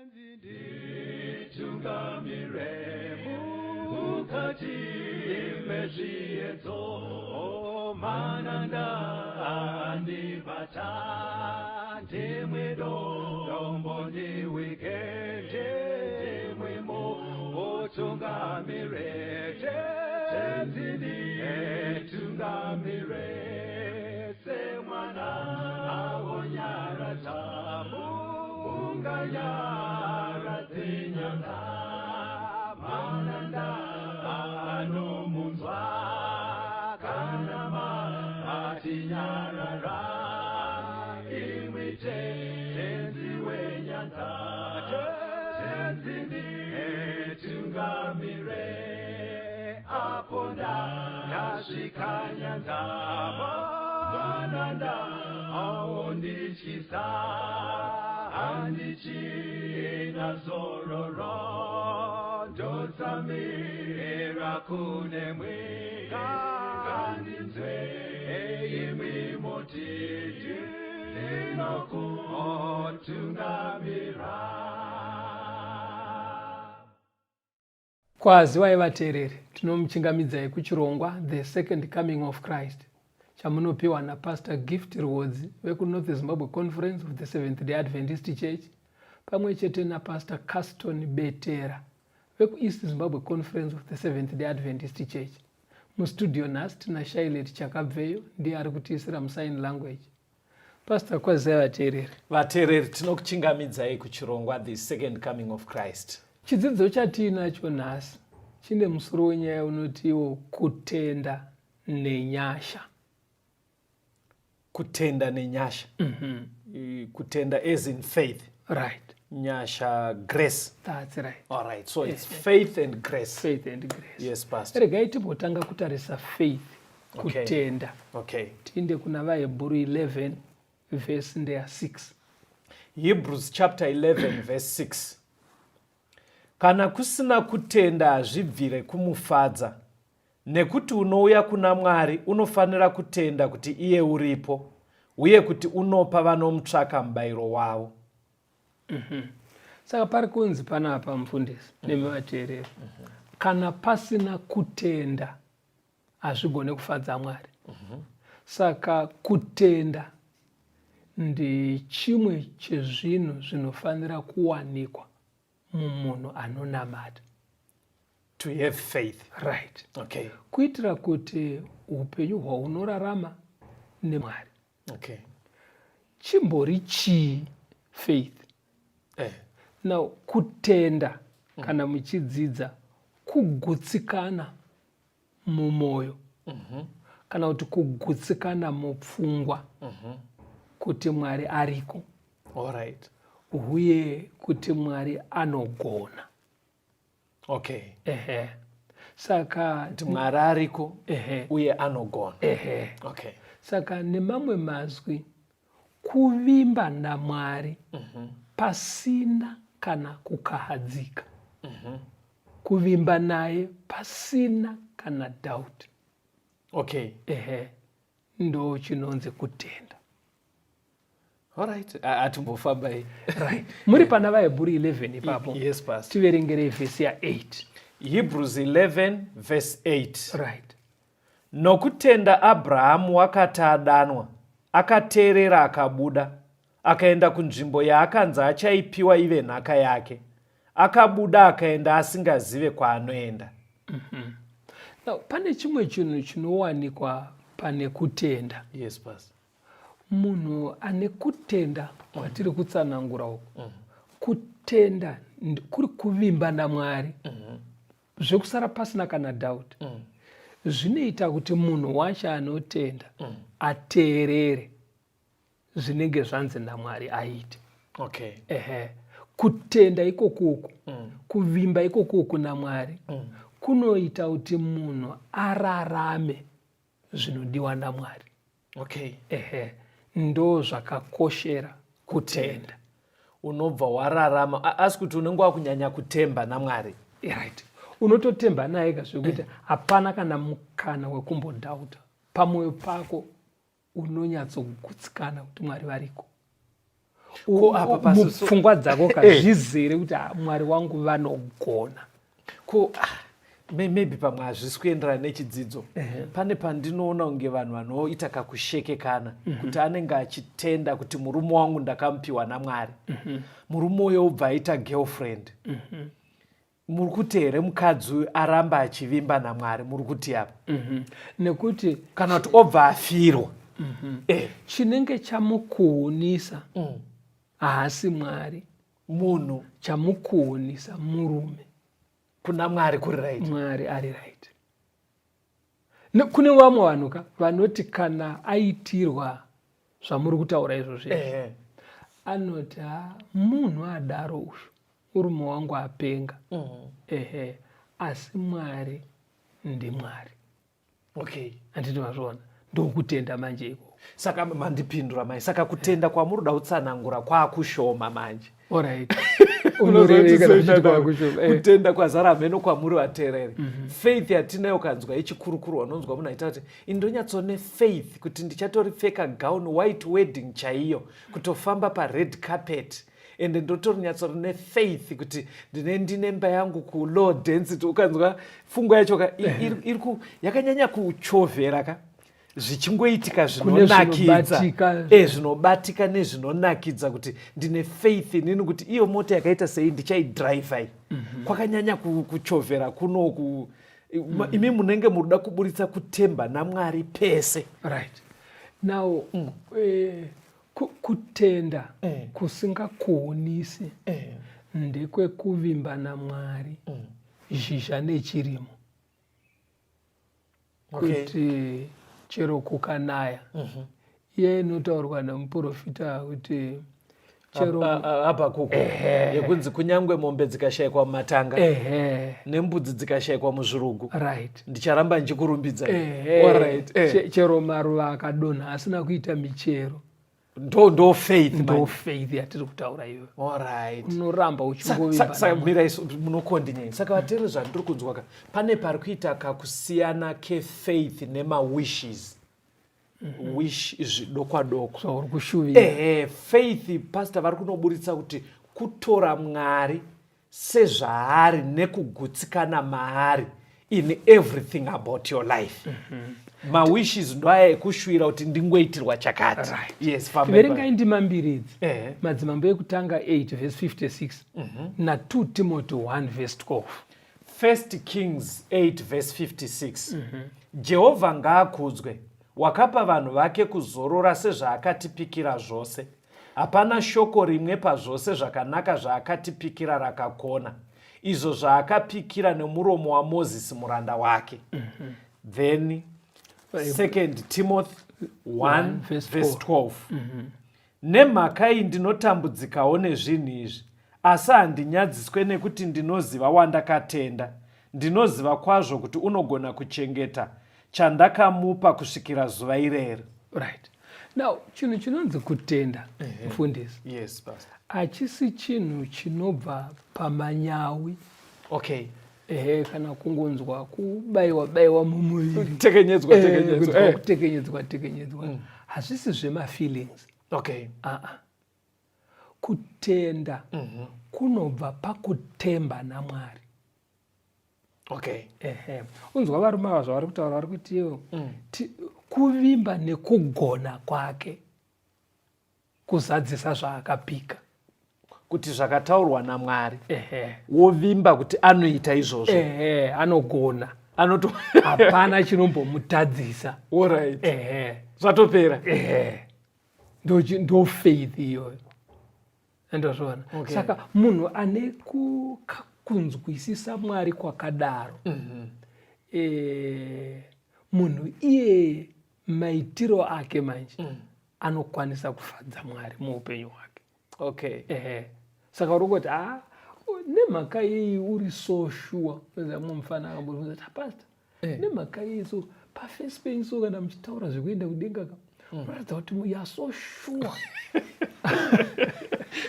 Nditungamire mukati mezviedzo, mananda andibata, ndimwe dombo ndiwike, ndimwe mutungamire, Tenzi nditungamire, semwana awonyaradza munganyaradze nyanga, mananda anomunzwa kana matinyarara, imwi Tenzi wenyanza, Tenzi nditungamire, apo ndasvika nyanza, mananda aondityisa, handichina zororo, ndotsamira kunemwi, ngandinzwe imwi moti ndinokutungamira. Kwaziwai vateereri, tinomuchingamidzai kuchirongwa The Second Coming of Christ chamunopiwa naPastor Gift Rwodzi vekuNorth Zimbabwe Conference of the Seventh Day Adventist Church pamwe chete naPastor Caston Betera vekuEast Zimbabwe Conference of the Seventh Day Adventist Church. Mustudio nhasi tina Shailet Chakabveyo ndiye ari kutiisira musign language. Pastor, kwazisai vateereri. Vateereri, tinokuchingamidzai kuchirongwa The Second Coming of Christ. Chidzidzo chatiinacho nhasi chine musoro wenyaya unotiwo kutenda nenyasha. Kutenda nenyasha. Kutenda as in faith. Right. Nyasha, grace. That's right. All right. So it's faith and grace. Faith and grace. Yes, Pastor. Regai timbotanga kutarisa faith. Okay. Kutenda. Okay. Tiinde kuna vaHebheru 11 verse ndeya 6. Hebrews chapter 11 verse 6. Kana kusina kutenda hazvibvire kumufadza, nekuti unouya kuna Mwari unofanira kutenda kuti iye uripo, uye kuti unopa vanomutsvaka mubayiro wavo. Saka pari kunzi panapa mufundisi nemi vateereri, kana pasina kutenda hazvigone kufadza Mwari. Saka kutenda ndechimwe chezvinhu zvinofanira kuwanikwa mumunhu anonamata. To have faith. Right. Okay. Kuitira kuti upenyu hwaunorarama neMwari. Okay. Chimbori chii faith? Now, kutenda kana muchidzidza kugutsikana mumwoyo kana kuti kugutsikana mupfungwa kuti Mwari ariko. All right. Uye kuti Mwari anogona. Okay. Ehe. Saka kuti Mwari ariko uye anogona. Ehe. Okay. Saka nemamwe mazwi, kuvimba naMwari pasina kana kukahadzika. Kuvimba naye pasina kana doubt. Okay. Ehe. Ndo chinonzi kutenda. All right. Atimbofambai. Right. Muri pana vaHebheru 11 ipapo. Yes, Pastor. Tiverengerei vhesi ya 8. Hebrews 11 verse 8. Right. Nokutenda Abrahamu wakati adanwa, akateerera akabuda, akaenda kunzvimbo yaakanzi achaipiwa ive nhaka yake. Akabuda akaenda asingazive kwaanoenda. Now, pane chimwe chinhu chinowanikwa pane kutenda. Yes, Pastor. Munhu ane kutenda kwatiri kutsanangura uku, kutenda kuri kuvimba naMwari, zvekusara pasina kana doubt. Zvinoita kuti munhu wacho anotenda ateerere zvinenge zvanzi naMwari aite. Okay. Ehe. Kutenda ikokuku, kuvimba ikokuku naMwari kunoita kuti munhu ararame zvinodiwa naMwari. Okay. Ehe. Ndo zvakakoshera kutenda. Unobva wararama, asi kuti unenge wakunyanya kutemba naMwari. Right. Unototemba naye ka zvekuti hapana kana mukana wekumbodhauta. Pamwoyo pako unonyatsogutsikana kuti Mwari variko. Ko apa pasusu- Mupfungwa dzako Eh. kazvizere kuti "Ah, Mwari wangu vanogona. Ko ah, maybe pamwe hazvisi kuenderana nechidzidzo. Pane pandinoona kunge vanhu vanoita kakushekekana kuti anenge achitenda kuti murume wangu ndakamupiwa naMwari. Murume uyo obva aita girlfriend. Muri kuti here mukadzi uyu aramba achivimba naMwari? Muri kuti apa? Nekuti Kana kuti obva afirwa. Chinenge chamukuhunisa haasi Mwari. Munhu. Chamukuhunisa murume. Kuna Mwari kuri right. Mwari ari right. Kune vamwe vanhu ka vanoti kana aitirwa zvamuri kutaura izvozvo, anoti, "Ha, munhu adaro uyu, murume wangu apenga." Ehe, asi Mwari ndiMwari. Handiti mazviona? Ndokutenda manje ikoko. Saka mandipindura mai. Saka kutenda kwamuri kuda kutsanangura kwakushoma manje. Alright, unoreveka uchiti kwakushoma. Kutenda kwazara mheno kwamuri vateereri. Faith yatinayo, ukanzwa ichikurukurwa, unonzwa munhu aita kuti indonyatsone faith kuti ndichatoripfeka gown, white wedding chaiyo, kutofamba pared carpet, ende ndotorinyatsori nefaith kuti ndine mba yangu kulow density. Ukanzwa pfungwa yacho ka yakanyanya kuchovhera ka, zvichingoitika zvinonakidza. Zvinobatika. Zvinobatika nezvinonakidza, kuti ndine faith inini kuti iyo mota yakaita sei ndichaidhiraivha iyi. Kwakanyanya kuchovhera kunoku. Imi munenge muruda kuburitsa kutemba naMwari pese. Right now, kutenda kusingakuonisi ndekwekuvimba naMwari zhizha nechirimo, kuti chero kukanaya. Iye inotaurwa nemuprofita kuti chero Habhakuku, yekunzi kunyangwe mombe dzikashayikwa mumatanga nembudzi dzikashayikwa muzvirugu, ndicharamba ndichikurumbidza. Alright. Chero maruva akadonha asina kuita michero. Ndo faith. Ndo manje. Faith yatiri kutaura iyoyo. Unoramba uchingovimba Saka naMwari. Mirai, munokondinyei. Saka vateereri, zvandiri kunzwa ka, pane pari kuita kakusiyana kefaith nemawishes. Wish zvidokwa doko. Zvauri kushuvira. Ehe, faith, pastor vari kunoburitsa kuti kutora Mwari sezvaari nekugutsikana maari in everything about your life. Mawishes ndo aya ekushuvira kuti ndingoitirwa chakati. Yes, famba. Verengai ndima mbiri idzi. Madzimambo Ekutanga 8 verse 56 na2 Timothy 1 verse 12. First Kings 8 verse 56. Jehovha ngaakudzwe, wakapa vanhu vake kuzorora sezvaakatipikira zvose. Hapana shoko rimwe pazvose zvakanaka zvaakatipikira rakakona, izvo zvaakapikira nemuromo waMozisi muranda wake. Then Second Timothy 1 verse verse 12. Nemhaka iyi ndinotambudzikawo nezvinhu izvi, asi handinyadziswe, nekuti ndinoziva wandakatenda, ndinoziva kwazvo kuti unogona kuchengeta chandakamupa kusvikira zuva ireri. Right now, chinhu chinonzi kutenda, mufundisi, Yes, pastor. hachisi chinhu chinobva pamanyawi. Ehe, kana kungonzwa kubayiwa bayiwa mumuviri. Tekenyedzwa. Tekenyedzwa. Kunzwa kutekenyedzwa tekenyedzwa, hazvisi zvemafeelings. Aa, kutenda kunobva pakutemba naMwari. Ehe, unzwa varume ava zvavari kutaura, vari kuti ivo kuvimba nekugona kwake kuzadzisa zvaakapika. Kuti zvakataurwa naMwari, wovimba kuti anoita izvozvo. Ehe, anogona. Anoto Hapana chinombomutadzisa. Ehe. Zvatopera. Ehe, ndo faith iyoyo, andozviona. Saka munhu ane kunzwisisa Mwari kwakadaro, munhu iyeye maitiro ake manje anokwanisa kufadza Mwari muupenyu hwake. Ehe, saka uri kungoti, a nemhaka yei uri so sure? Mumwe mufana akambobvunza kuti, "Pastor, nemhaka yei so paface penyu so kana muchitaura zvekuenda kudenga ka, kuratidza kuti you are so sure?"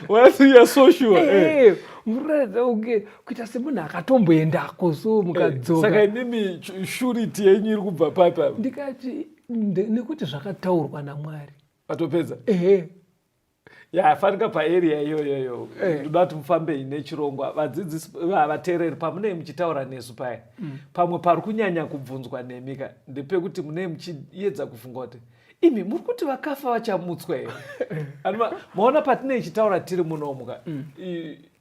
Well, you are so sure. Muratidza kunge kuita semunhu akatomboendako so mukadzoka. Saka inini surety yenyu iri kubva papi apa? Ndikati, nekuti zvakataurwa naMwari." Atopedza. Ehe. Ya, fanika paarea iyoyoyo Eh. ndoda kuti mufambe nechirongwa. Vadzidzisi, vateereri, pamunee muchitaura nesu paya, pamwe pari kunyanya kubvunzwa nemika ndepekuti munee muchiedza kufunga kuti imi muri kuti vakafa vachamutswa here. Maona patinee ichitaura tiri munomuka,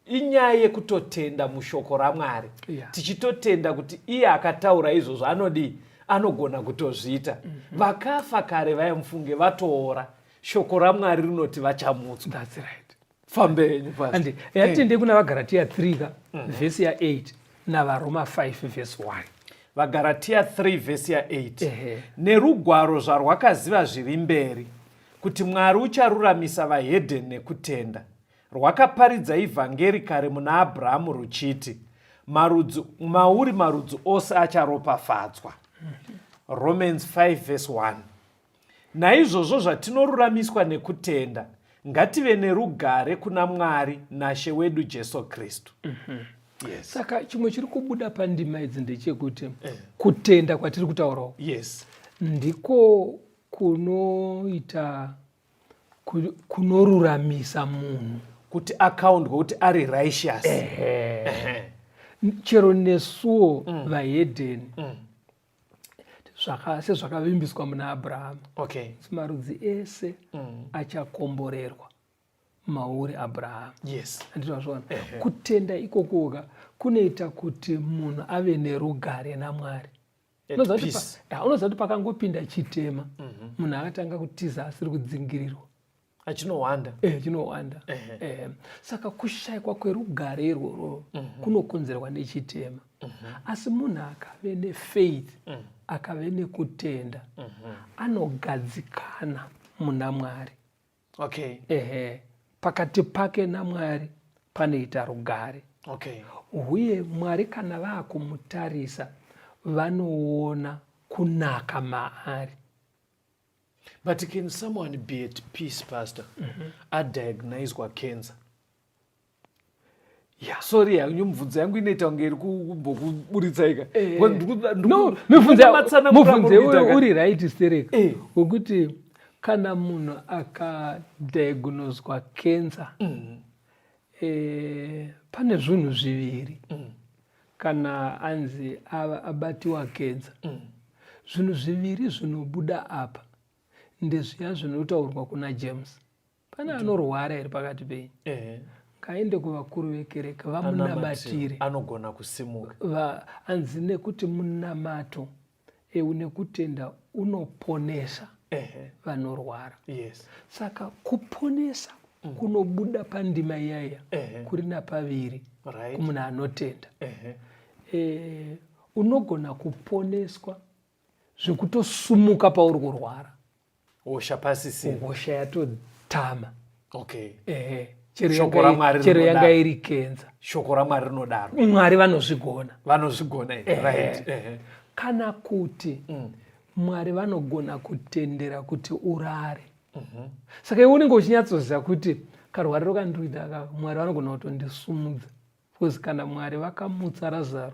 inyaya yekutotenda mushoko raMwari, tichitotenda kuti iye akataura izvozvo anodii, anogona kutozviita. Vakafa kare vaya, mufunge, vatoora. Shoko raMwari rinoti vachamutswa. That's right. Fambe henyu, pastor. Andi yatinde kuna vaGaratiya 3 ka, vhesi ya8, naVaroma 5 vhesi 1. VaGaratiya 3 vhesi ya8. Ehe. Nerugwaro zvarwakaziva zviri mberi kuti Mwari ucharuramisa vahedheni nekutenda, rwakaparidza ivhangeri kare muna Abrahamu ruchiti, marudzi, mauri marudzi ose acharopafadzwa. Romans 5 vhesi 1. Naizvozvo zvatinoruramiswa nekutenda, ngative nerugare kuna Mwari naShe wedu Jesu Kristu. Yes. Saka chimwe chiri kubuda pandima idzi ndechekuti kutenda kwatiri kutaurawo ndiko kunoita kunoruramisa munhu kuti akaundwe kuti ari righteous. Chero nesuwo vahedheni, sezvakavimbiswa muna Abrahamu, marudzi ese achakomborerwa mauri, Abrahamu. Andinazvona, kutenda ikokoka kunoita kuti munhu ave nerugare naMwari. At Unoziva kuti peace. Ya, unoziva kuti pakangopinda chitema, munhu akatanga kutiza asiri kudzingirirwa, achinohwanda. Chinowanda. Saka kushayikwa kwerugare irworwo kunokonzerwa nechitema. Asi munhu akave nefaith, akave nekutenda, anogadzikana muna Mwari. Ehe, pakati pake naMwari panoita rugare. Uye Mwari kana vaakumutarisa, vanoona kunaka maari. But can someone be at peace, pastor, adiagnoswa cancer? Sorry yangu, mubvunzo yangu inoita kunge iri kumbokuburitsa ika. No, mubvunzo iwoyo uri right stereka, wekuti kana munhu akadiagnoswa cancer, pane zvinhu zviviri. Kana anzi abatiwa kenza, zvinhu zviviri zvinobuda apa ndezviya zvinotaurwa kuna James: "Pane anorwara here pakati penyu? Ngaende kuvakuru vekereke vamunamatire." Anogona kusimuka. Anzi nekuti munamato nekutenda unoponesa vanorwara. Saka kuponesa kunobuda pandima iyaiya kuri napaviri kumunhu anotenda. Unogona kuponeswa zvekutosumuka pauri kurwara, hosha pasisina, hosha yatotama. Ehe, chero Shoko raMwari chero rinodaro. yanga iri kenza. Shoko raMwari rinodaro. Mwari vanozvigona. Vanozvigona here? Right. Kana kuti Mwari vanogona kutendera kuti urare. Saka iwe unenge uchinyatsoziva kuti karwariro kandiri kuita aka, Mwari vanogona kutondisumudza, because kana Mwari vakamutsa Razaro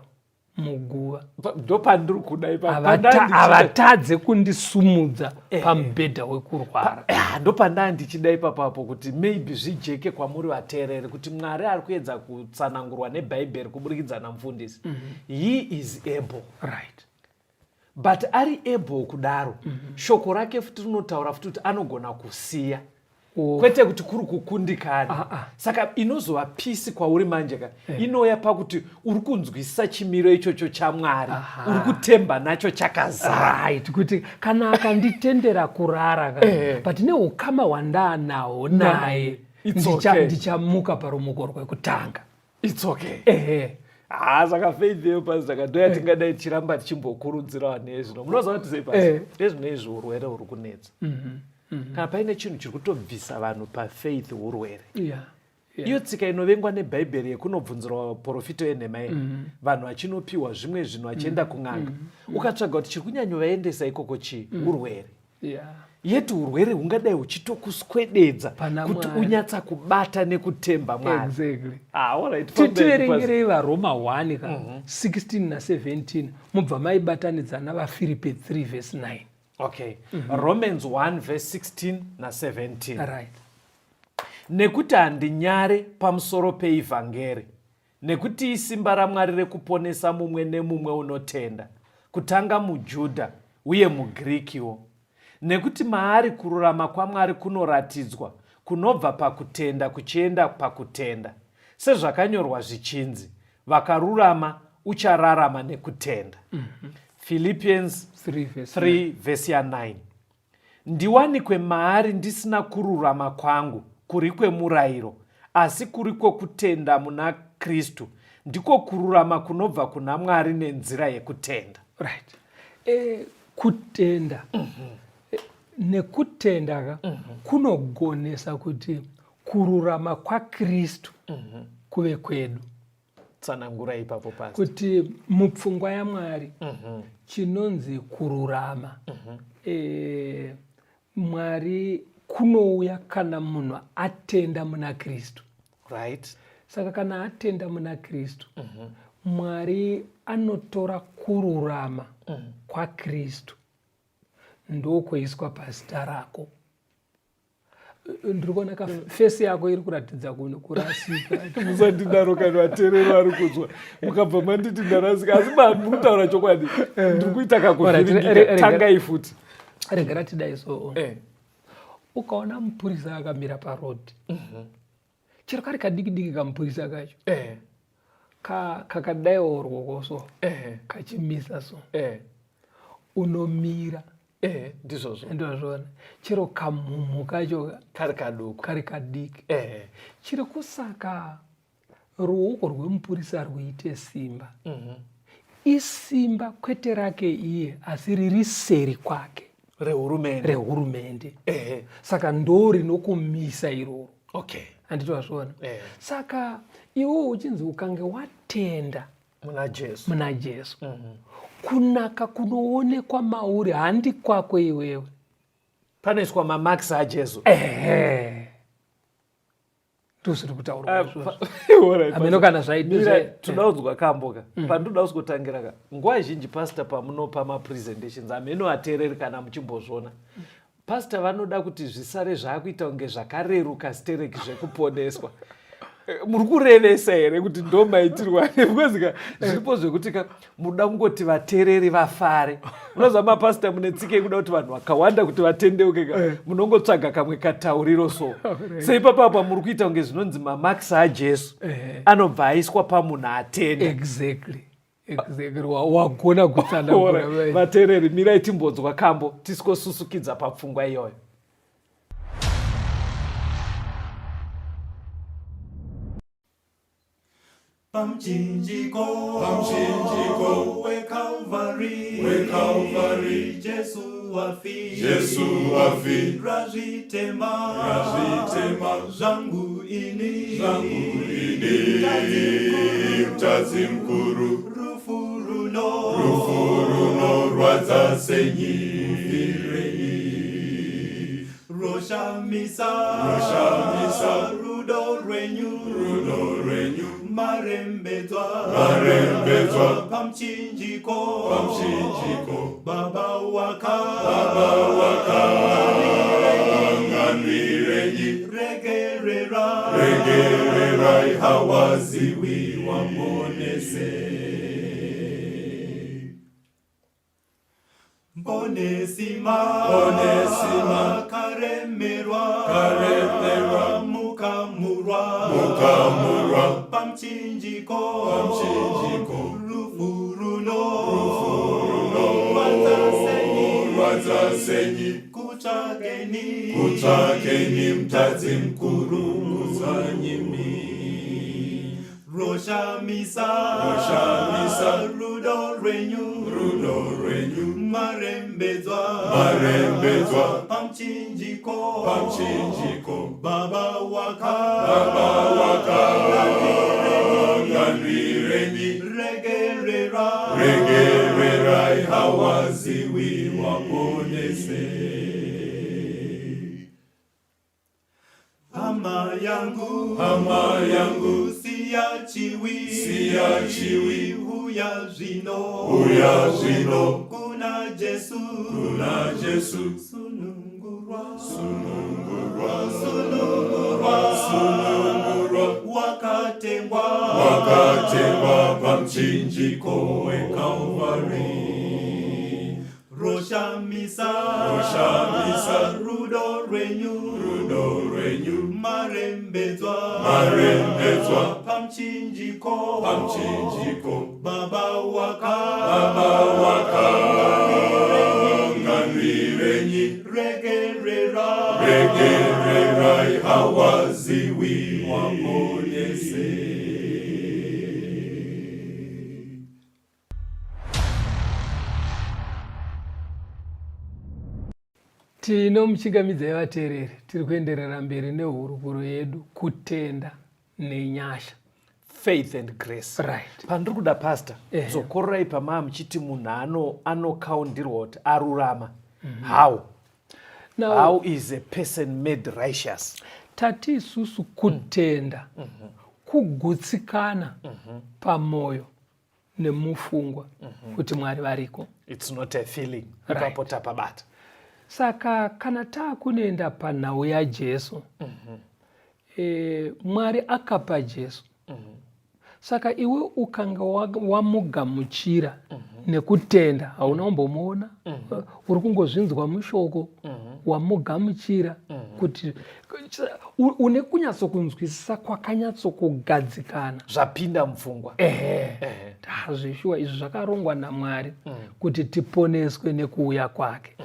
muguva, Ndopandiri kuda ipapo. Havatadze kundisumudza pamubhedha wekurwara. Ah, ndopandaa ndichida ipapapo kuti maybe zvijeke kwamuri vateereri kuti Mwari ari kuedza kutsanangurwa neBhaibheri kuburikidza namufundisi. He is able, but ari able kudaro, shoko rake futi rinotaura futi kuti anogona kusiya, kwete kuti kuri kukundikana. Ah, ah. Saka inozova peace kwauri manje ka, inouya pakuti uri kunzwisisa chimiro ichocho chaMwari, uri kutemba nacho chakazara. Right, kuti kana akanditendera kurara ka, but neukama hwandaanawo naye, It's okay. ndichamuka parumuko rwekutanga. It's okay. Ehe. Ha, saka faith yeyo pasi, saka ndo yatingadai tichiramba tichimbokurudzira vanhu ezvino. Munoziva kuti sei pasi ezvino izvi urwere huri kunetsa. Kana paine chinhu chiri kutobvisa vanhu pafaith, urwere. Iyo tsika inovengwa neBhaibheri yekunobvunzirwa profito yenhema iyi, vanhu vachinopiwa zvimwe zvinhu, vachienda kun'anga, ukatsvaga kuti chiri kunyanyovaendesa ikoko chii, urwere. Yeti urwere hungadai huchitokuswededza Pana kuti Mwari. unyatsa kubata nekutemba Mwari. Ah, alright, fambai. Tiverengerei vaRoma 1 ka, 16 na17, mubva maibatanidza navaFiripi 3 vhesi 9. Okay, Romans 1 verse 16 na17. Right. Nekuti handinyare pamusoro peivhangeri, nekuti isimba raMwari rekuponesa mumwe nemumwe unotenda, kutanga muJudha uye muGirikiwo. Nekuti maari kururama kwaMwari kunoratidzwa, kunobva pakutenda kuchienda pakutenda, sezvakanyorwa zvichinzi, Vakarurama uchararama nekutenda. Mm -hmm. Philippians 3 vhesi ya 9. Ndiwanikwe maari ndisina kururama kwangu kuri kwemurayiro, asi kuri kwokutenda muna Kristu, ndiko kururama kunobva kuna Mwari nenzira yekutenda. Right. E, kutenda mm -hmm. Nekutenda ka mm -hmm. kunogonesa kuti kururama kwaKristu mm -hmm. kuve kwedu. Tsanangura ipapo pasi kuti mupfungwa yaMwari mm -hmm. chinonzi kururama mm -hmm. E, Mwari kunouya kana munhu atenda muna Kristu. Right. Saka kana atenda muna Kristu mm -hmm. Mwari anotora kururama mm -hmm. kwaKristu ndokuiswa pazita rako. Ndiri kuona kafesi yako iri kuratidza kurasika. Musandidaro kana vateereri vari kunzwa mukabva manditi ndarasika, asi muri kutaura chokwadi. Eh. Ndiri kuita kakuvhiringika. Tangai futi. Regera tidai so. Eh. Ukaona mupurisa akamira paroad mhm. chero kari kadiki diki kamupurisa kacho eh. Kakadaiwo ruoko so kachimisa so unomira. Eh, ndizvozvo ndizvozvona chero kamhumhu kacho kari kaduku kari kadiki eh. Chiri kusaka ruoko rwemupurisa rwuite simba mm -hmm. Isimba kwete rake iye asi riri seri kwake rehurumende rehurumende eh. Saka ndo rinokumisa iroro. Okay. Handiti wazviona eh. Saka iwo uchinzi ukange watenda muna Jesu, muna Jesu. Mm -hmm. Kunaka kunoonekwa mauri handi kwako iwewe, panoiswa mamarks aJesu. Ehe, ndozviri kutaurwa izvozvo. Hameno kana zvaitira toda kunzwa kambo ka mm. Pandinoda kuzotangira ka nguva zhinji pastor pamunopa mapresentations hameno ateereri kana muchimbozviona pastor vanoda kuti zvisare zvaakuita kunge zvakareruka stereki zvekuponeswa. Muri kurevesa here kuti ndo maitirwa because ka zviripo zvekuti ka munoda kungoti vateereri vafare. Unoziva mapasita mune tsika yekuda kuti vanhu vakawanda kuti vatendeuke ka eh. Munongotsvaga kamwe katauriro so seipapa apa muri kuita kunge zvinonzi mamarks aJesu eh. Anobva aiswa pamunhu atenda. Exactly. Exactly. Wagona kutsanangura. Vateereri mirai timbonzwa kambo tisikosusukidza papfungwa iyoyo. Pamchinjiko, pamchinjiko weCalvary, weCalvary, Jesu wafi, Jesu wafi, razvitema, razvitema, zvangu ini, zvangu ini, mutadzi mukuru, rufu runo, rufu runo rwadza senyi, roshamisa, roshamisa, rudo rwenyu, rudo rwenyu, marembedzwa, marembedzwa, pamchinjiko, pamchinjiko, baba waka, baba waka, nganwirenyi, regerera, regererai, hawaziwi waponese. Onesima, Onesima, karemerwa, karemerwa, mukamurwa, mukamurwa, pamchinjiko, pamchinjiko, rufu runo, rufu runo, rwadza senyi, kutsvakeni, kutsvakeni, mutadzi mukuru, kutsvanyimi, roshamisa, roshamisa, rudo rwenyu, rudo rwenyu, marembedzwa, marembedzwa, pamchinjiko, pamchinjiko, baba waka, baba waka, nganwirenyi, regerera, regererai, hawaziwi waponese. Hama yangu, hama yangu, siyachiwi, siyachiwi, huya zvino, huya zvino, kuna Jesu, kuna Jesu, sunungurwa, sunungurwa, sunungurwa, Wakatengwa pamuchinjiko weKalvari. Roshamisa, roshamisa rudo rwenyu, rudo rwenyu, marembedzwa, marembedzwa pamuchinjiko, pamuchinjiko, Baba waka, Baba wakanganwirenyi, regerera, regererai hawaziwi waponese. Tinomuchingamidzai vateereri, tiri kuenderera mberi nehurukuro yedu kutenda nenyasha. Faith and grace. Right. Pandiri kuda pastor, dzokororai pamaa muchiti munhu anokaundirwa kuti arurama. How? Now, How is a person made righteous? Tati isusu kutenda kugutsikana pamoyo nemufungwa kuti Mwari variko. It's not a feeling. Ipapo tapabata. Saka kana taakunoenda panhau yaJesu, Mwari akapa Jesu. Saka iwe ukanga wamugamuchira nekutenda, hauna kumbomuona, uri kungozvinzwa mushoko, wamugamuchira kuti une kunyatsokunzwisisa kwakanyatsokugadzikana, zvapinda mupfungwa. Ehe, zveshuwa izvi zvakarongwa naMwari kuti tiponeswe nekuuya kwake.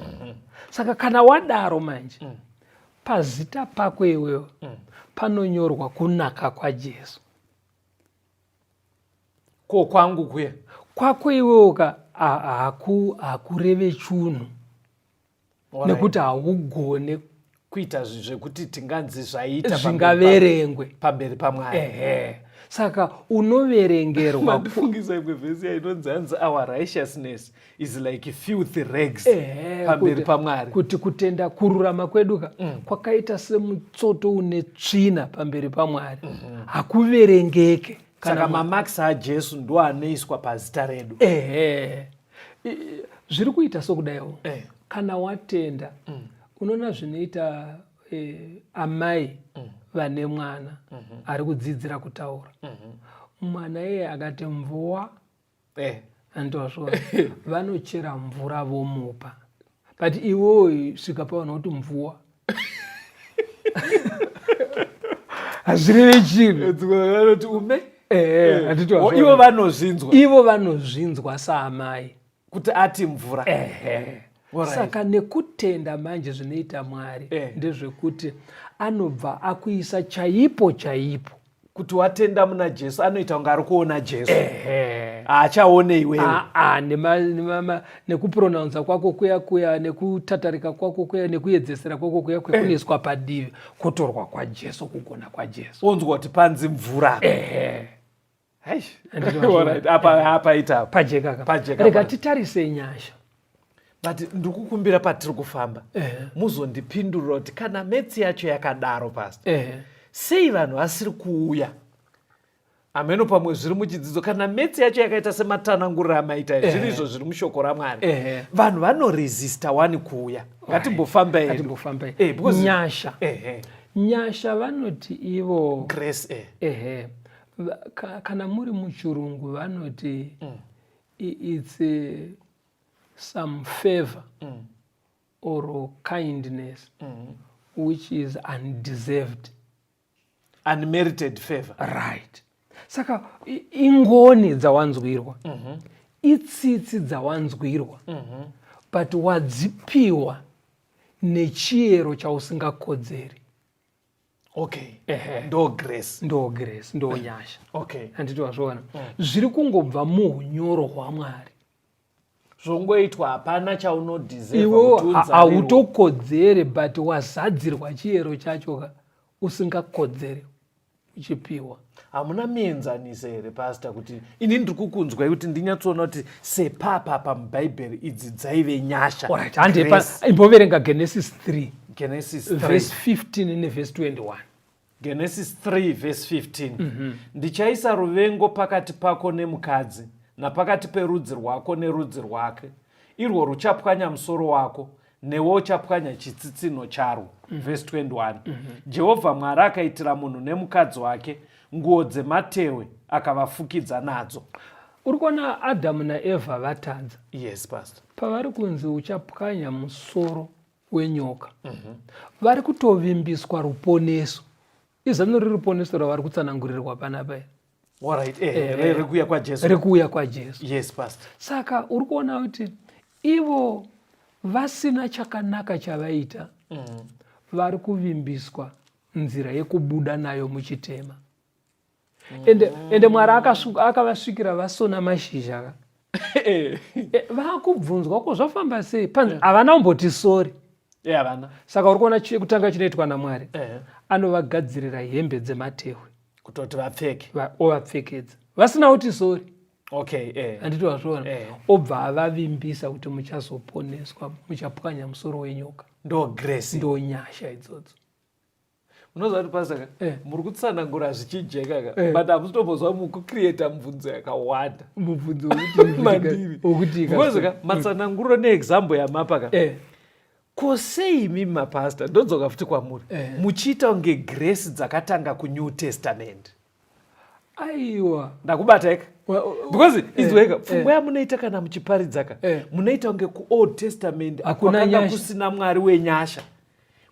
Saka kana wadaro manje, pazita pako iwewe panonyorwa kunaka kwaJesu. Ko kwangu kuya? Kwako iwewe ka hakureve chunhu. Nekuti haugone kuita zvekuti tinganzi zvaita zvingaverengwe pamberi paMwari. Ehe. Saka unoverengerwa. Mandifungisa imwe vhesi yainonzi hanzi our righteousness is like filthy rags pamberi paMwari. Kuti kutenda kururama kwedu ka kwakaita semutsoto une tsvina pamberi paMwari. Hakuverengeke. Saka mamarks aJesu ndo anoiswa pazita redu. Ehe. Zviri kuita sokudaiwo. Kana watenda, unoona zvinoita amai vane mwana ari kudzidzira kutaura. Mwana iye akati mvua, andozvo vanochera mvura vomupa. But iwewe svika pavanhu kuti mvua. Hazvirevi chinhu. Vanoti ume. Handiti wazviona. Ivo vanozvinzwa. Ivo vanozvinzwa saamai. Kuti ati mvura. Saka nekutenda manje zvinoita Mwari ndezvekuti anobva akuisa chaipo chaipo. Kuti watenda muna Jesu anoita kunge ari kuona Jesu. Haachaone iwewe. Nekupronounsa kwako kuya kuya, nekutatarika kwako kuya, nekuedzesera kwako kuya kuya kunoiswa padivi, kutorwa kwaJesu, kugona kwaJesu. Onzwa kuti panzi mvura. Apa apaita apa. Pajeka ka. Pajeka Rega pa. titarise nyasha. But ndikukumbira patiri kufamba. Muzondipindurira kuti kana metsi yacho yakadaro, Pastor. Sei vanhu vasiri kuuya? Ameno pamwe zviri muchidzidzo, kana metsi yacho yakaita sematananguriro amaita, zviri izvo zviri mushoko raMwari. Vanhu vanoresista wani kuuya. Ngatimbofamba hedu. Ngatimbofamba hedu. Because Nyasha. Nyasha vanoti ivo Grace, Kana muri muchirungu vanoti it's some favor or kindness which is undeserved. Unmerited favor. Right. Saka ingoni dzawanzwirwa. Itsitsi dzawanzwirwa. But wadzipiwa nechiyero chausingakodzeri. Okay. Ndo grace. Ndo grace, ndo nyasha. Handiti wazviona? Zviri kungobva muhunyoro hwaMwari. Zvongoitwa, hapana chaunodeserve Iwewe kuti unzarirwe. hautokodzere, but wazadzirwa chiyero chacho ka usingakodzere uchipiwa. Hamuna mienzaniso here, Pastor, kuti ini ndiri kukunzwai kuti ndinyatsoona kuti sepapa pamuBhaibheri idzi dzaive nyasha? All right, hande Grace. imboverenga Genesis 3. Genesis 3. Verse 15 neverse 21. Genesis 3 verse 15. Ndichaisa ruvengo pakati pako nemukadzi, napakati perudzi rwako nerudzi rwake. Irwo ruchapwanya musoro wako, newe uchapwanya chitsitsinho charwo. Verse 21. Jehovha Mwari akaitira munhu nemukadzi wake nguo dzematehwe akavafukidza nadzo. Uri kuona Adhamu naEvha vatadza. Yes, pastor. Pavari kunzi uchapwanya musoro wenyoka. Vari kutovimbiswa ruponeso. Izano reruponeso ravari kutsanangurirwa panapa iri. Alright, eh, rekuuya kwaJesu. Rekuuya kwaJesu. Yes, pastor. Saka uri kuona kuti ivo vasina chakanaka chavaita vari kuvimbiswa nzira yekubuda nayo muchitema. Ende, ende Mwari akavasvikira vasona mashizha ka. Vakubvunzwa ko zvafamba sei panzi havana kumboti sori. Havana. Saka uri kuona chekutanga chinoitwa naMwari, anovagadzirira hembe dzematehwe kutoti vapfeke, ovapfekedza vasina kuti sori. Okay, eh. Handiti wazviona? Obva avavimbisa kuti muchazoponeswa, muchapwanya musoro wenyoka. Ndo grace. Ndo nyasha idzodzo. Munoziva kuti pastor ka, muri kutsanangura zvichijeka ka, but hamusitombozwa mukucreata mubvunzo yakawanda. Mubvunzo Mandiri. wekuti Because ka, matsananguro neexample yamapa ka, ko sei imi mapastor, ndodzoka futi kwamuri, muchiita kunge grace dzakatanga kuNew Testament? Aiwa. Ndakubata eka. Because inzweka, pfungwa yamunoita kana muchiparidza ka, munoita kunge kuOld Testament Hakuna kwakanga nyasha. kusina Mwari wenyasha.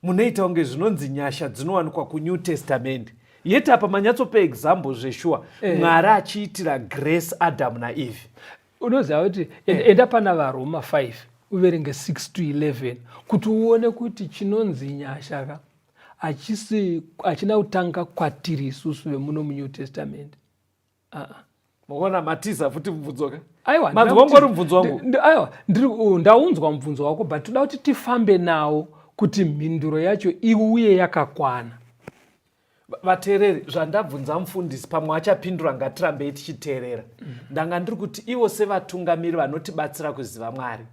Munoita kunge zvinonzi nyasha dzinowanikwa kuNew Testament. Yet apa manyatsopa example zveshuwa, Mwari achiitira grace Adam naEve. Unoziva kuti enda pana vaRoma 5 uverenge 6 to 11 kuti uone kuti chinonzi nyasha ka hachina kutanga kwatiri isusu vemuno muNew Testament. Mukuona matiza futi mubvunzo ka? Aiwa, Manzwa wangu uri mubvunzo wangu? Aiwa, ndaunzwa mubvunzo wako, but toda kuti tifambe nawo kuti mhinduro yacho iuye yakakwana. Vateereri, zvandabvunza mufundisi pamwe achapindura, ngatirambei tichiteerera. Ndanga ndiri kuti ivo sevatungamiri vanotibatsira kuziva Mwari,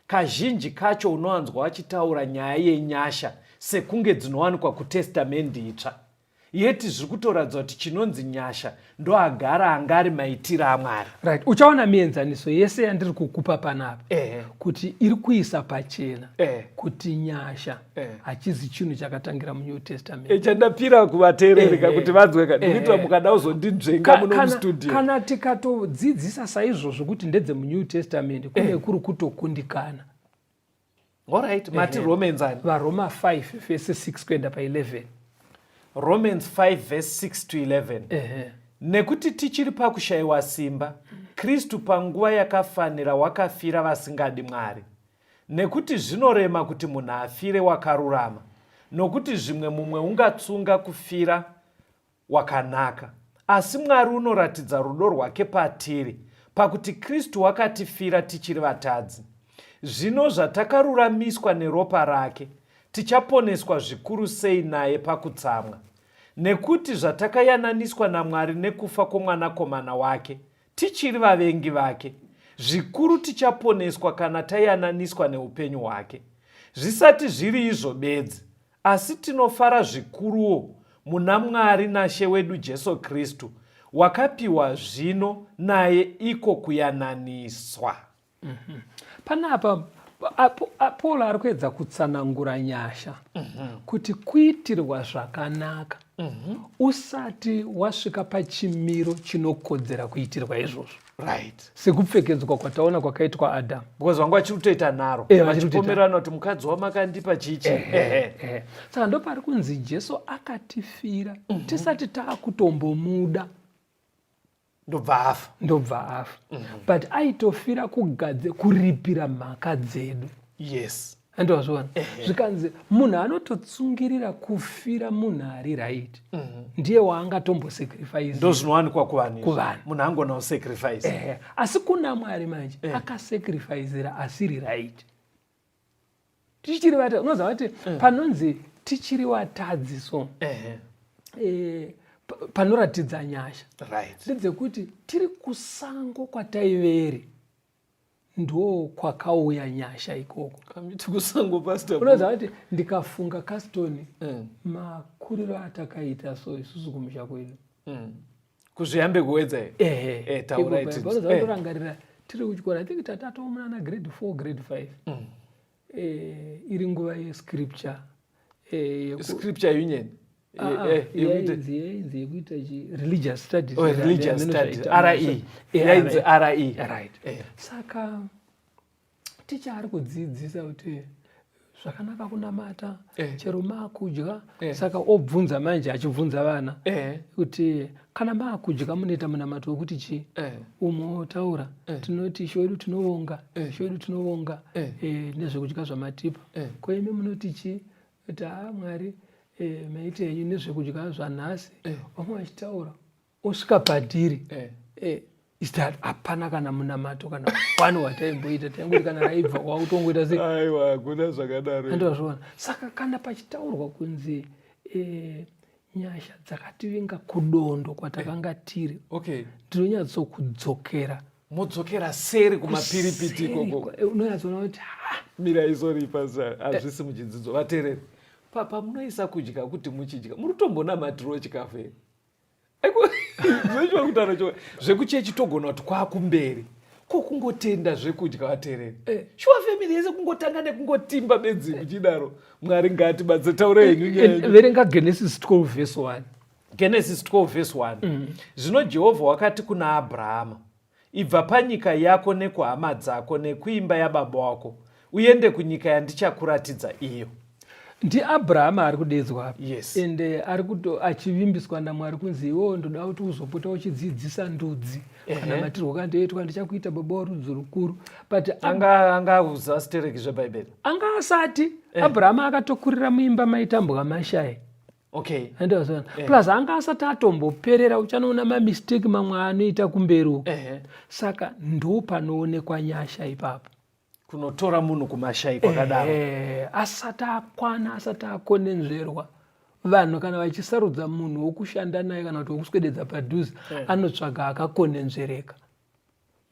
kazhinji kacho unowanzwa vachitaura nyaya yenyasha sekunge dzinowanikwa kuTestamendi Itsva. Yeti zviri kutoratidza kuti chinonzi nyasha ndoagara anga ari maitiro aMwari. Right, uchaona mienzaniso yese yandiri kukupa panapa kuti iri kuisa pachena kuti nyasha hachizi chinhu chakatangira muNew Testament. Chandapira kuvateereri ka kuti vanzwe ka, ndikuitira mukada kuzondinzvenga muno mustudio. Kana tikatodzidzisa saizvozvo kuti ndedzemuNew Testament, kune kuri kutokundikana. Alright, mati Romans ani? VaRoma 5 verse 6 kuenda pa11. Romans 5 verse 6 to 11. Nekuti tichiri pakushayiwa simba, Kristu panguva yakafanira wakafira vasingadi Mwari. Nekuti zvinorema kuti munhu afire wakarurama, nokuti zvimwe mumwe ungatsunga kufira wakanaka. Asi Mwari unoratidza rudo rwake patiri, pakuti Kristu wakatifira tichiri vatadzi. Zvino zvatakaruramiswa neropa rake, tichaponeswa zvikuru sei naye pakutsamwa. Nekuti zvatakayananiswa naMwari nekufa kwoMwanakomana wake, tichiri vavengi vake, zvikuru tichaponeswa kana tayananiswa neupenyu hwake. Zvisati zviri izvo bedzi, asi tinofara zvikuruwo muna Mwari naShe wedu Jesu Kristu, wakapiwa zvino naye iko kuyananiswa. Panapa Paul ari kuedza kutsanangura nyasha kuti kuitirwa zvakanaka usati wasvika pachimiro chinokodzera kuitirwa izvozvo. Sekupfekedzwa kwataona kwakaitwa Adamu. Because vanga vachiri kutoita nharo. Vachiri kutoita. Vachipomerana kuti mukadzi wamakandipa chichi. Saka ndopari kunzi Jesu akatifira tisati taakutombomuda. Ndobva afa. Ndobva afa. But aitofira kuripira mhaka dzedu. Andozviona. Zvikanzi munhu anototsungirira kufira munhu ari right. Ndiye waangatombosacrifice. Ndozvinowanikwa kuvanhu izvi. Kuvanhu. Munhu angona kusacrifice. Asi kuna Mwari manje akasacrificera asiri right. Tichiri vata, unoziva kuti panonzi tichiri watadzi so. Panoratidza nyasha. Ndedzekuti tiri kusango kwataiveri. Ndo kwakauya nyasha ikoko. Kamiti kusango, Pastor. Unoziva kuti ndikafunga Caston, makuriro atakaita so isusu kumusha kwedu. Kuzviyambe kuwedza here? Taura Iko iti. Unoziva kutorangarira tiri kuchikoro, I think tatoomuna na grade 4, grade 5. Iri nguva yescripture. Scripture union. Ah, ah, yainzi yainzi yekuita chi religious studies. Oh, religious studies RE. Yainzi RE. Right. Saka ticha ari kudzidzisa kuti zvakanaka kunamata chero maakudya. Saka obvunza manje, achibvunza vana kuti kana maakudya munoita munamato wekuti chii? Umwe otaura, tinoti, "Ishe wedu tinovonga, Ishe wedu tinovonga nezvekudya zvamatipa." Ko imi munoti chii? Kuti, "Haa, Mwari, maite henyu nezvekudya zvanhasi." Vamwe vachitaura, osvika padhiri, is that hapana kana munamato kana one wataimboita. Taingoti kana raibva kwakutongoita sei. Aiwa, hakuna zvakadaro. Andozviona. Saka kana pachitaurwa kunzi nyasha dzakativinga kudondo kwatakanga tiri, ndinonyatsokudzokera. Modzokera seri kumapiripiti ikoko. Unonyatsoona kuti ha. Mira, isoripa, hazvisi muchidzidzo. Vateereri, pamunoisa kudya kuti muchidya, muri kutombonamatirawo chikafu here? Zvechiwa kutaura cho zvekuchechi togona kuti kwakumberi ko kungotenda zvekudya. Vateereri, shuwa family yese kungotanga nekungotimba bedzi muchidaro. Mwari ngatibatse. Taura henyu nyaya yenyu. Verenga Genesis 12 verse 1. Genesis 12 verse 1. Zvino Jehovha wakati kuna Abrahama, "Ibva panyika yako nekuhama dzako nekuimba yababa wako, uende kunyika yandichakuratidza iyo." Ndiabrahama ari kudedzwa apa. Yes. Ende ari kuto achivimbiswa naMwari kunzi, "Iwewo ndoda kuti uzopota uchidzidzisa ndudzi kana matirwo kandoitwa, ndichakuita baba warudzi rukuru." But Anga auza stereki zvebhaibheri? Anga asati. Abrahama akatokurira muimba maitambwa mashai. Andozona plus anga asati atomboperera. Uchanoona mamistake mamwe anoita kumberi uko. Saka ndo panoonekwa nyasha ipapo. Kunotora munhu kumashai kwakadaro. Asati akwana, asati akonenzverwa. Vanhu kana vachisarudza munhu wokushanda naye kana kuti wokuswededza padhuze, anotsvaga akakonenzvereka,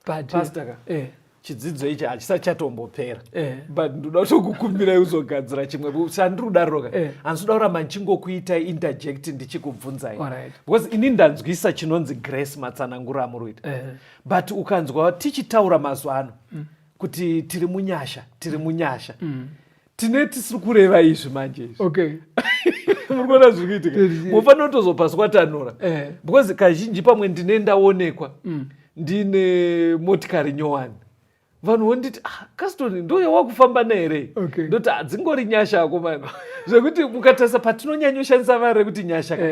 but Pastor ka, chidzidzo ichi hachisati chatombopera, but ndoda kutokukumbirai uzogadzira chimwe sandiri kudaroka. Handisi kuda kuramba ndichingokuitai interject ndichikubvunzai, because ini ndanzwisa chinonzi grace, matsananguro amuri kuita. But ukanzwa tichitaura mazuva ano kuti tiri munyasha, tiri munyasha, tine tisiri kureva izvi manje izvi. Muri kuona zviri kuitika? Mufanira kutozopaswatanura, because kazhinji pamwe ndine ndaonekwa ndine motikari nyowani, vanhu vonditi, "Ah, Caston, ndo yawakufamba nehere?" Ndoti, "Hadzingori nyasha akomana." Zvekuti mukatarisa patinonyanyoshandisa vara rekuti nyasha ka,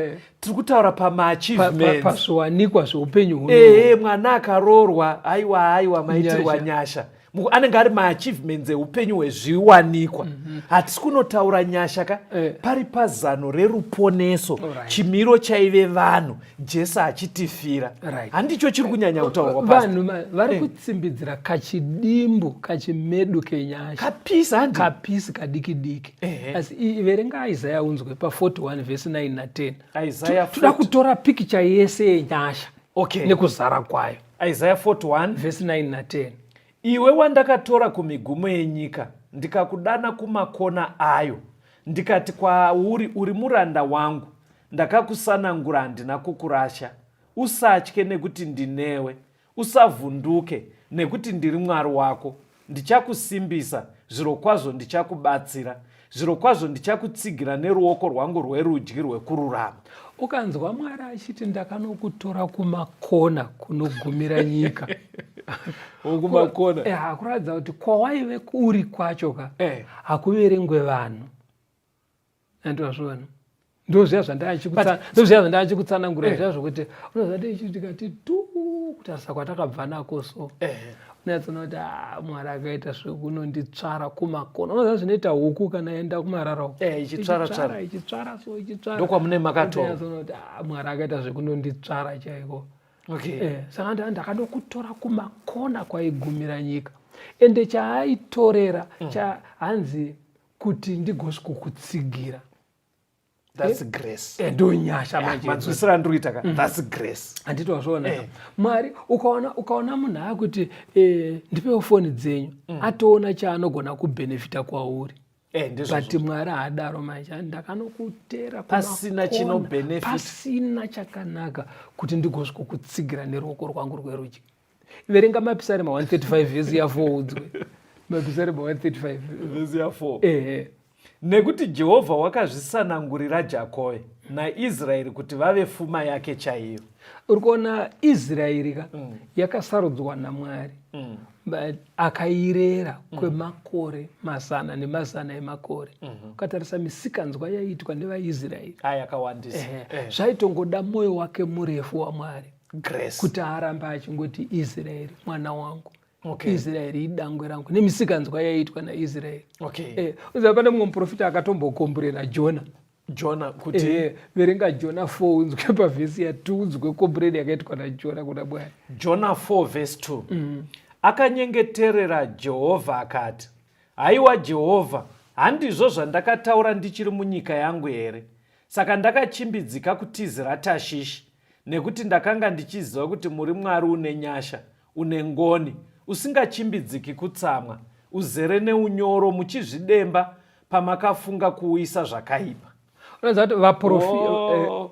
tiri kutaura pamaachievements. Pazviwanikwa zveupenyu huno. Ehe, mwana akaroorwa, "Aiwa, aiwa, maitirwa Nyasha." nyasha." Anenge ari maachievements eupenyu hwezviwanikwa. Hatisi kunotaura nyasha ka pari pazano reruponeso, chimiro chaive vanhu Jesu achitifira. Handicho chiri kunyanya kutaurwa, Pastor. Vanhu vari kutsimbidzira kachidimbu, kachimedu kenyasha. Kapisi, handi? Kapisi kadiki diki. Asi verenga Isaya unzwe pa41 vhesi 9 na10. Isaiah Toda 40. Kutora pikicha yese yenyasha nekuzara kwayo. Isaiah 41 vhesi 9 na10. "Iwe wandakatora kumigumo yenyika, ndikakudana kumakona ayo, ndikati kwauri, 'Uri muranda wangu,' ndakakusanangura, handina kukurasha. Usatye, nekuti ndinewe; usavhunduke, nekuti ndiri Mwari wako. Ndichakusimbisa, zvirokwazvo ndichakubatsira, zvirokwazvo ndichakutsigira neruoko rwangu rwerudyi rwekururama." Ukanzwa Mwari achiti, "Ndakanokutora kumakona kunogumira nyika," Kumakona. Hakuratidza kuti kwawaive uri kwacho ka hakuverengwe vanhu. Andozviona, ndozviya zvandachikutsanangura zviya zvokuti unoziva tikati tu kutarisa kwatakabva nako, so unyatsoona kuti, "Ah, Mwari akaita zvekunonditsvara kumakona." Unoziva zvinoita huku kana yaenda kumarara uko? Ichitsvara tsvara. Ichitsvara so, ichitsvara. Ndokwamune makatora. Unyatsoona kuti, "Ah, Mwari akaita zvekunonditsvara chaiko." Saka ndakada kutora kumakona kwaigumira nyika, ende chaaitorera cha hanzi kuti ndigosvikokutsigira. That's grace. Ndo nyasha manje. Manzwisiro andiri kuita ka, that's grace. Handiti wazviona? Mwari, ukaona munhu akuti, "Ndipewo foni dzenyu," atoona chaanogona kubhenefita kwauri. Ndizvozvo. But Mwari haadaro manje. "Ndakanokutera Pasina kumakona, chinobenefit. pasina chakanaka, kuti ndigosvikokutsigira neruoko rwangu rwerudyi." Verenga Mapisarema 135 vhesi ya4 udzwe. Mapisarema 135 vhesi ya4. Ehe. "Nekuti Jehovha wakazvisanangurira Jakove." Naisraeri kuti vave fuma yake chaiyo. Uri kuona Israeri ka yakasarudzwa naMwari but akairera kwemakore mazana nemazana emakore. Ukatarisa misikanzwa yaiitwa nevaIsraeri Ah, yakawandisa. Zvaitongoda mwoyo wake murefu waMwari Grace. kuti arambe achingoti Israeri mwana wangu. Israeri idangwe rangu nemisikanzwa yaiitwa naIsraeri. Uziva pane mumwe muprofita akatombokomburena Jona. Jona kuti Verenga Jona 4 unzwe pavhesi ya 2 unzwe kombureni yakaitwa naJona kuna Mwari. Jona 4 vhesi 2. Akanyengeterera Jehovha akati, Haiwa Jehovha, handizvo zvandakataura ndichiri munyika yangu here? Saka ndakachimbidzika kutizira Tashishi, nekuti ndakanga ndichiziva kuti muri Mwari une nyasha, une ngoni, usingachimbidziki kutsamwa, uzere neunyoro, muchizvidemba pamakafunga kuuyisa zvakaipa. Unoziva kuti vaprofi Oh.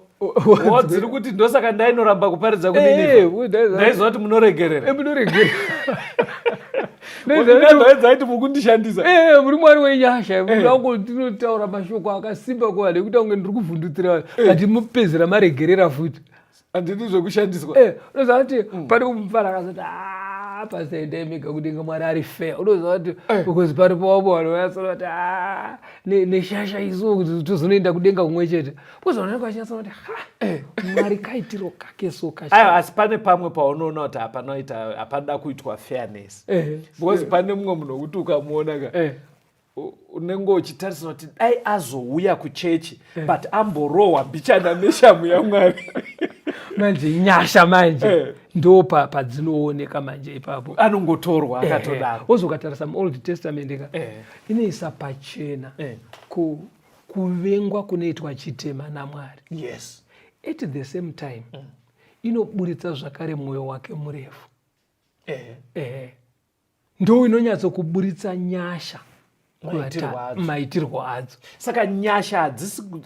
Oh, dziri kuti ndosaka ndainoramba kuparidza kuNinivha. Ndaiziva kuti munoregerera. Munoregerera. Dzaiti mukundishandisa. Muri Mwari wenyasha. Mudango ndinotaura mashoko akasimba kuvanhu ekuti kunge ndiri kuvhundutsira vanhu. But mupedzera maregerera futi. Handidi zvekushandiswa. Unoziva kuti pane mufana akazoti, ah, pastor, endai mega kudenga, Mwari ari fair. Unoziva kuti because paripo wavo vanhu vayasona kuti, ah, neshasha isu kuti tozonoenda kudenga kumwe chete. Because vanhu vanenge vachinyatsona kuti, ha, Mwari kaitiro kake so kacha. Aiwa, asi pane pamwe paunoona kuti hapanoda kuitwa fairness. Because pane mumwe munhu wekuti ukamuona ka, unenge uchitarisa kuti dai azouya kuchechi, but amborohwa mbichana neshamu yaMwari. Manje nyasha manje ndo padzinooneka manje ipapo. Anongotorwa akatodaro. Wozokatarisa muOld Testament ka, inoisa pachena kuvengwa kunoitwa chitema naMwari. At the same time inoburitsa zvakare mwoyo wake murefu. Ndo inonyatsokuburitsa nyasha Maitirwo adzo. Maitirwo adzo. Saka nyasha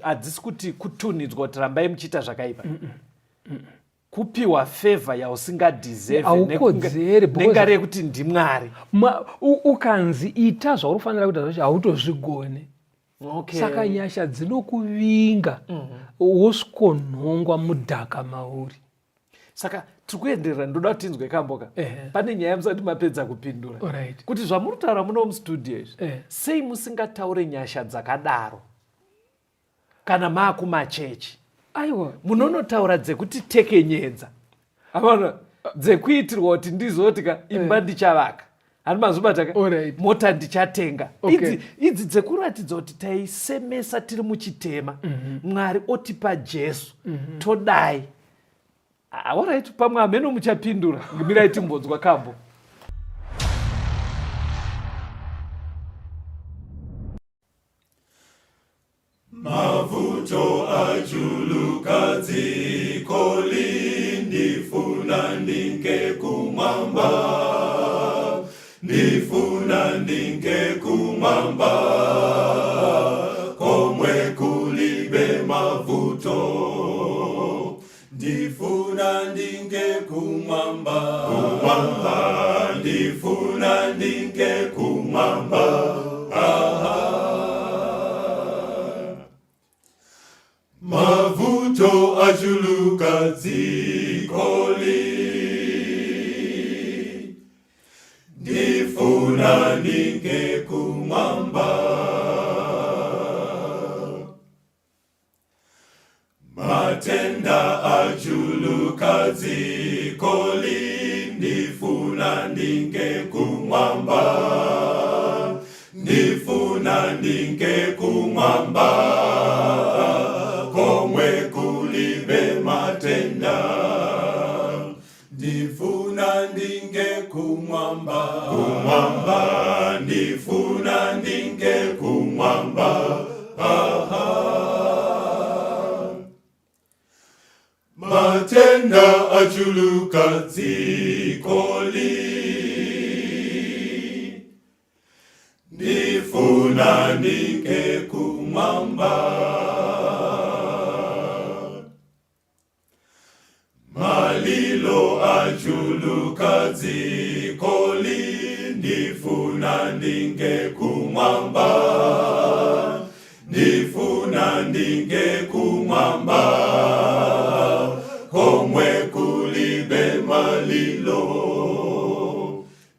hadzisi kuti kutunidzwa kuti rambai muchiita zvakaipa. Kupiwa favor yausingadeserve Haukodzeri, because nengari yekuti ndiMwari. Ukanzi ita zvauri kufanira kuita zvacho, hautozvigone. Saka nyasha dzinokuvinga, wosvikonhongwa mudhaka mauri. Saka tiri kuenderera, ndoda kuti tinzwe kamboka. Pane nyaya musati mapedza kupindura. Kuti zvamuri kutaura muno mustudio izvi, sei musingataure nyasha dzakadaro kana maakumachechi? Aiwa. Munonotaura dzekuti tekenyedza, avana dzekuitirwa kuti ndizoti ka imba ndichavaka, handi mazvibata ka, mota ndichatenga. Idzi dzekuratidza kuti taisemesa tiri muchitema, Mwari otipa Jesu, todai. Alright, pamwe hameno muchapindura. Mirai timbonzwa kambo. Mavuto achuluka dzikoli, ndifuna ndinge kumwamba, ndifuna ndinge kumwamba, komwe kulibe mavuto. Ndifuna ndinge kumwamba, kumwamba, ndifuna ndinge kumwamba. Aha. Mavuto achuluka dzikoli, ndifuna ndinge kumwamba. Matenda achuluka dzikoli, ndifuna ndinge kumwamba, ndifuna ndinge kumwamba, komwe kulibe matenda. Ndifuna ndinge kumwamba, kumwamba, ndifuna ndinge kumwamba. Aha. Matenda achuluka dzikoli, ndifuna ndinge kumwamba. Malilo achuluka dzikoli, ndifuna ndinge kumwamba, ndifuna ndinge kumwamba. kumwamba komwe kulibe malilo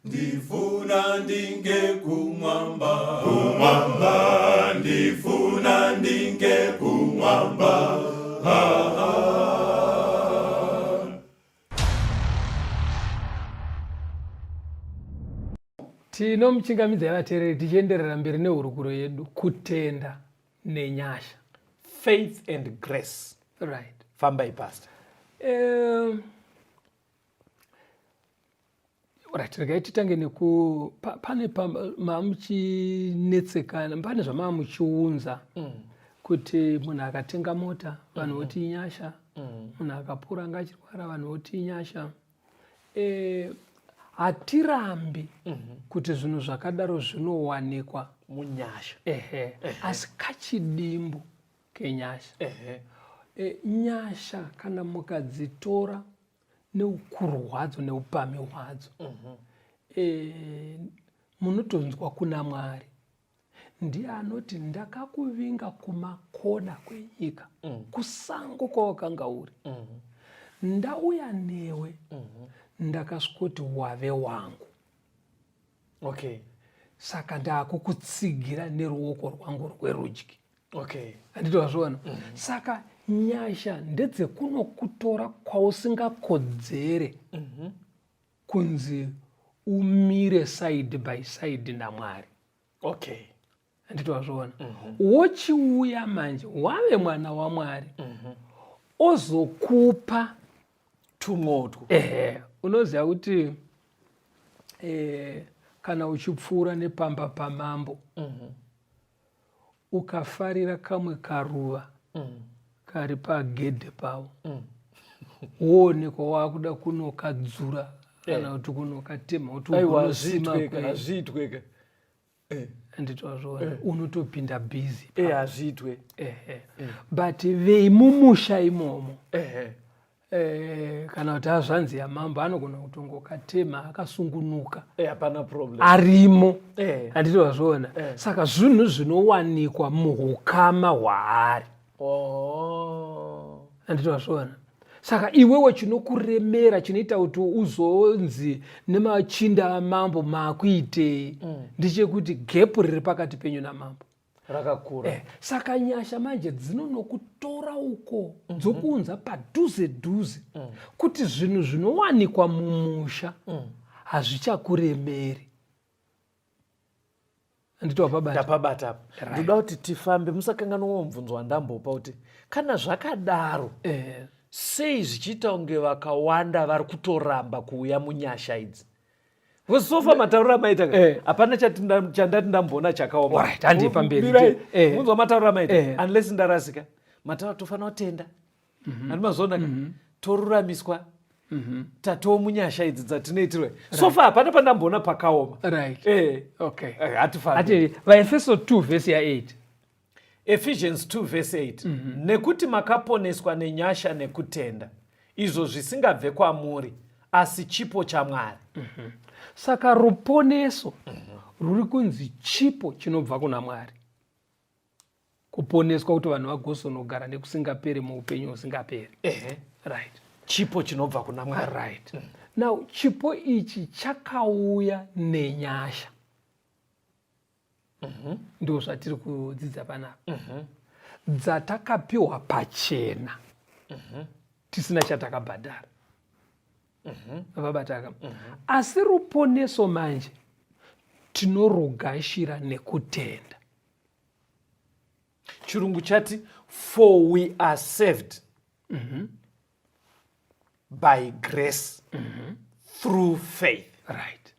ndifuna ndinge kumwamba kumwamba ndifuna ndinge kumwamba Tinomuchingamidzai vateereri tichienderera mberi nehurukuro yedu kutenda nenyasha. Faith and grace. Right. Fambai pastor. Right, regai titange neku pa, pane mamuchinetsekana pane zvamamuchiunza kuti munhu akatenga mota vanhu voti mm -hmm. inyasha munhu akapura anga achirwara vanhu voti inyasha e, hatirambi kuti zvinhu zvakadaro zvinowanikwa munyasha ehe asi kachidimbu kenyasha ehe e, nyasha kana mukadzitora neukuru hwadzo neupamhi hwadzo e, munotonzwa kuna Mwari ndiye anoti ndakakuvinga kumakona kwenyika kusango kwawakanga uri ndauya newe ndakasvikoti wave wangu okay saka ndakukutsigira neruoko rwangu rwerudyi okay handiti wazviona saka nyasha ndedzekunokutora kwausingakodzere kunzi umire side by side naMwari okay handiti wazviona wochiuya manje wave mwana waMwari ozokupa tumwe utwo Ehe, unoziva kuti kana uchipfuura nepamba pamambo ukafarira kamwe karuva kari pagedhe pavo woonekwa wakuda kunokadzura kana kuti kunokatema kuti Aiwa, ugonosima hazviitweka hazviitweka handiti wazviona unotopinda busy Hazviitwe. Ehe, but veimumusha imomo ehe kana kuti hazvanzi yamambo anogona kutongokatema akasungunuka Hapana problem. Arimo. Handiti wazviona? Saka zvinhu zvinowanikwa muukama hwaari. Oh. Handiti wazviona? Saka iwewe chinokuremera chinoita kuti uzonzi nemachinda amambo maakuitei ndechekuti gepu riri pakati penyu namambo rakakura. Saka nyasha manje dzinonokutora uko dzokuunza padhuze dhuze kuti zvinhu zvinowanikwa mumusha hazvichakuremeri. Handiti wapabata? Ndapabata apa. Ndoda kuti tifambe, musakanganwa mubvunzo wandambopa kuti kana zvakadaro sei zvichiita kunge vakawanda vari kutoramba kuuya munyasha idzi? Because so far matauriro amaita ka, hapana chandati ndamboona chakaoma. Alright, handei pamberi. Mirai, munzwa matauriro amaita, unless ndarasika. Mataura tofanira kutenda. Handi mazoona ka? Toruramiswa. Tatoo munyasha idzi dzatinoitirwa. So far hapana pandamboona pakaoma. Right. Okay. Hatifambi. Ati vaEfeso 2 verse ya 8. Ephesians 2 verse 8. Nekuti makaponeswa nenyasha nekutenda, izvo zvisingabve kwamuri, asi chipo chaMwari. Saka ruponeso ruri kunzi chipo chinobva kuna Mwari. Kuponeswa kuti vanhu vagozonogara nekusingaperi muupenyu husingaperi. Right. Chipo chinobva kuna Mwari. Right. Now chipo ichi chakauya nenyasha. Ndo zvatiri kudzidza panapa. Dzatakapiwa pachena. Tisina chatakabhadhara. Vabataka. Asi ruponeso manje tinorugashira nekutenda. Chirungu chati for we are saved by grace through faith. Right.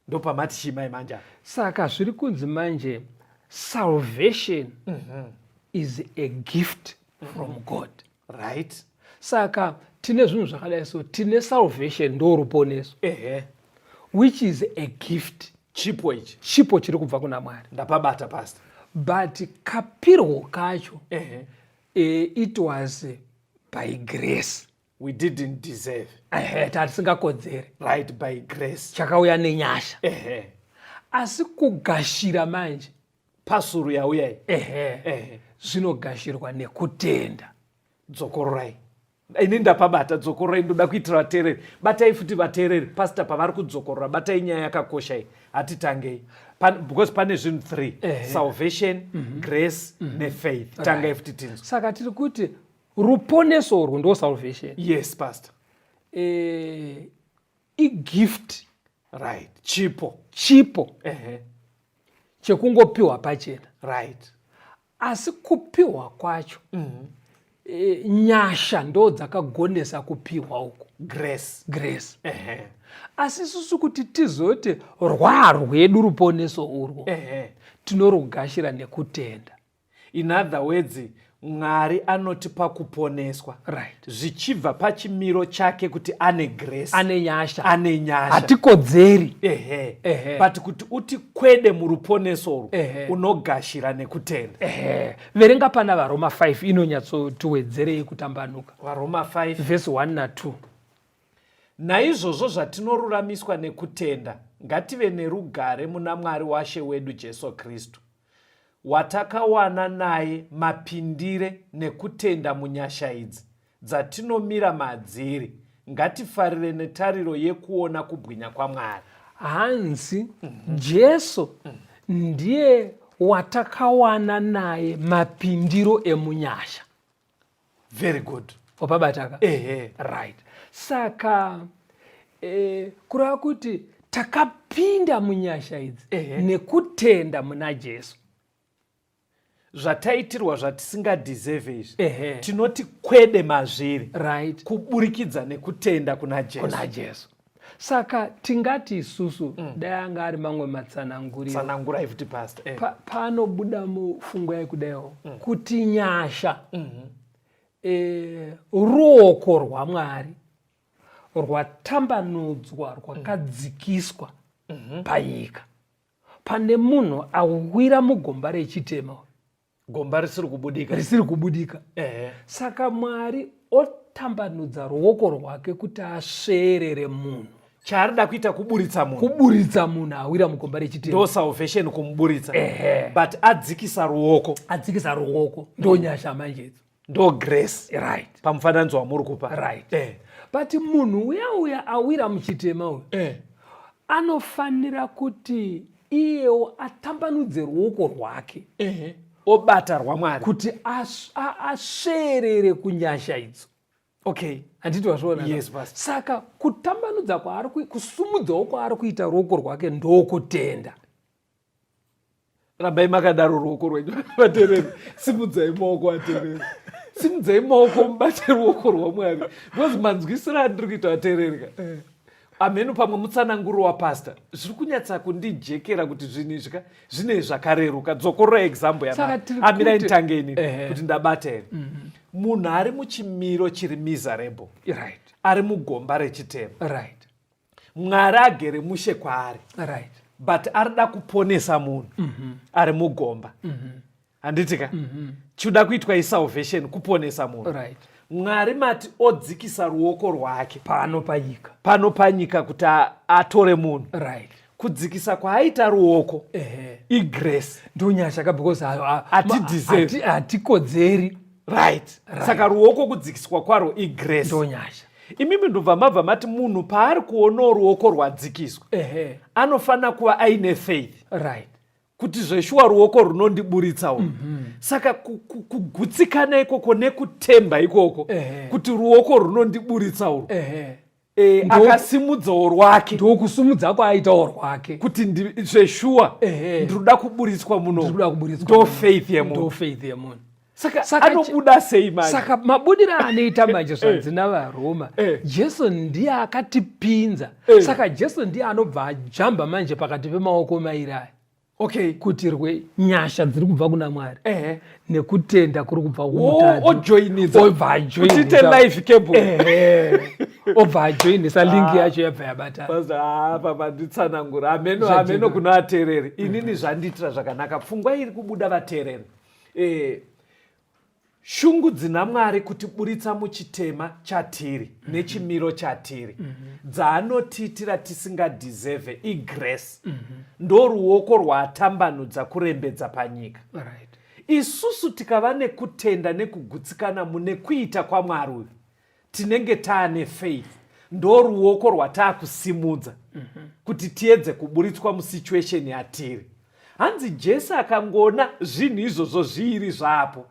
Ndopamati chimai manje apa. Saka zviri kunzi manje salvation is a gift from God. Right. Saka tine zvinhu zvakadai so tine salvation ndo ruponeso. Which is a gift. Chipo ichi. Chipo chiri kubva kuna Mwari. Ndapabata pastor. But kapirwo kacho, it was by grace. We didn't deserve. Tatisingakodzeri. Right, by grace. Chakauya nenyasha. Asi kugashira manje pasuru yauya iyi. Zvinogashirwa nekutenda. Dzokororai, ini ndapabata. Dzokororai, ndoda kuitira vateereri. Batai futi vateereri, pastor pavari kudzokorora, batai nyaya yakakosha iyi. Hatitangei because pane zvinhu 3: salvation, grace nefaith. Tangai futi tinzwa. Saka tiri kuti ruponeso urwu ndo salvation. Yes, pastor. Igift. Right, chipo. Chipo chekungopiwa pachena. Asi kupiwa kwacho, nyasha ndo dzakagonesa kupiwa uku. Grace. Grace. Asi isusu kuti tizoti rwarwedu ruponeso urwo, tinorugashira nekutenda. In other words, Mwari anotipa kuponeswa zvichibva pachimiro chake kuti ane grace. Ane nyasha. Ane nyasha. Hatikodzeri. But kuti uti kwede muruponeso urwu, unogashira nekutenda. Ehe, verenga pana VaRoma 5, inonyatsotiwedzerei kutambanuka. VaRoma 5. Vhesi 1 na2. Naizvozvo zvatinoruramiswa nekutenda, ngative nerugare muna Mwari waShe wedu Jesu Kristu, watakawana naye mapindire nekutenda munyasha idzi dzatinomira madziri. Ngatifarire netariro yekuona kubwinya kwaMwari. Hanzi Jesu ndiye watakawana naye mapindiro emunyasha. Very good. Wapabataka? Ehe. Right, saka kureva kuti takapinda munyasha idzi nekutenda muna Jesu. Zvataitirwa zvatisingadeserve izvi, tinoti kwede mazviri kuburikidza nekutenda kuna Jesu. Kuna Jesu. Saka tingati isusu, dai anga ari mamwe matsananguriro. Tsanangurai futi, pastor. Panobuda mupfungwa yekudaiwo kuti nyasha ruoko rwaMwari rwatambanudzwa, rwakadzikiswa panyika pane munhu awira mugomba rechitema. Gomba risiri kubudika. Risiri kubudika. Saka Mwari otambanudza ruoko rwake kuti asveerere munhu. Chaarida kuita kuburitsa munhu. Kuburitsa munhu awira mugomba rechitema. Ndo salvation, kumuburitsa. But adzikisa ruoko. Adzikisa ruoko, ndo nyasha manje idzo. Ndo grace. Pamufananidzo wamuri kupa. Right. But munhu uya uya awira muchitema uyu anofanira kuti iyewo atambanudze ruoko rwake. Obata rwaMwari. Kuti asveerere kunyasha idzo. Handiti wazviona? Yes, pastor. Saka kutambanudza kwaari kusumudzawo kwaari kuita ruoko rwake ndokutenda. Rambai makadaro ruoko rwenyu, vateereri. Simudzai maoko, vateereri, simudzai maoko mubate ruoko rwaMwari, because manzwisiro andiri kuita, vateereri ka, amheno pamwe mutsananguro wapastor zviri kunyatsa kundijekera kuti zvinhu izvi ka zvine zvakareruka. Dzokorora example. Saka tiri Amirai nditange inini kuti ndabata here. Munhu ari muchimiro chiri miserable, ari mugomba rechitema. Mwari agere mushe kwaari, but arida kuponesa munhu ari mugomba, handiti ka? Chinoda kuitwa isalvation, kuponesa munhu. Mwari mati odzikisa ruoko rwake pano panyika. Pano panyika kuti atore munhu. Kudzikisa kwaaita ruoko igrace. Ndonyasha ka, because Hatideserve. Hatikodzeri. Right, saka ruoko kudzikiswa kwaro igrace. Ndonyasha. Imimi ndobva mabva mati munhu paari kuonawo ruoko rwadzikiswa, anofanira kuva aine faith kuti zveshuwa ruoko runondiburitsawo. Saka kugutsikana ikoko nekutemba ikoko kuti ruoko runondiburitsa urwu, akasimudzawo rwake. Ndokusumudza kwaaitawo rwake. Kuti zveshuwa ndinoda kuburitswa muno. Ndinoda kuburitswa Ndo muno. faith yemunhu. Ndo faith yemunhu. Saka anobuda sei manje? Saka mabudiro anoita manje, zvanzi navaRoma, Jesu ndiye akatipinza. Saka Jesu ndiye anobva ajamba manje pakati pemaoko mairi aya kuti rwe nyasha dziri kubva kuna Mwari nekutenda kuri kubva kumutadzi. Ojoinidza. Obva Tiite ajoinisa. Live cable. Ehe. Obva ajoinisa, link yacho yabva yabatana. Pastor, ah, papa nditsanangura hameno. Zvajeka. Hameno kuna vateereri, inini zvandiitira zvakanaka. Pfungwa iri kubuda, vateereri, shungu dzina Mwari kutiburitsa muchitema chatiri nechimiro chatiri, dzaanotiitira tisingadeserve, igrace. Ndo ruoko rwaatambanudza kurembedza panyika. Isusu tikava nekutenda nekugutsikana mune kuita kwaMwari uyu, tinenge taane faith, ndo ruoko rwataakusimudza kuti tiedze kuburitswa musituation yatiri. Hanzi Jesu akangoona zvinhu izvozvo zviiri zvapo,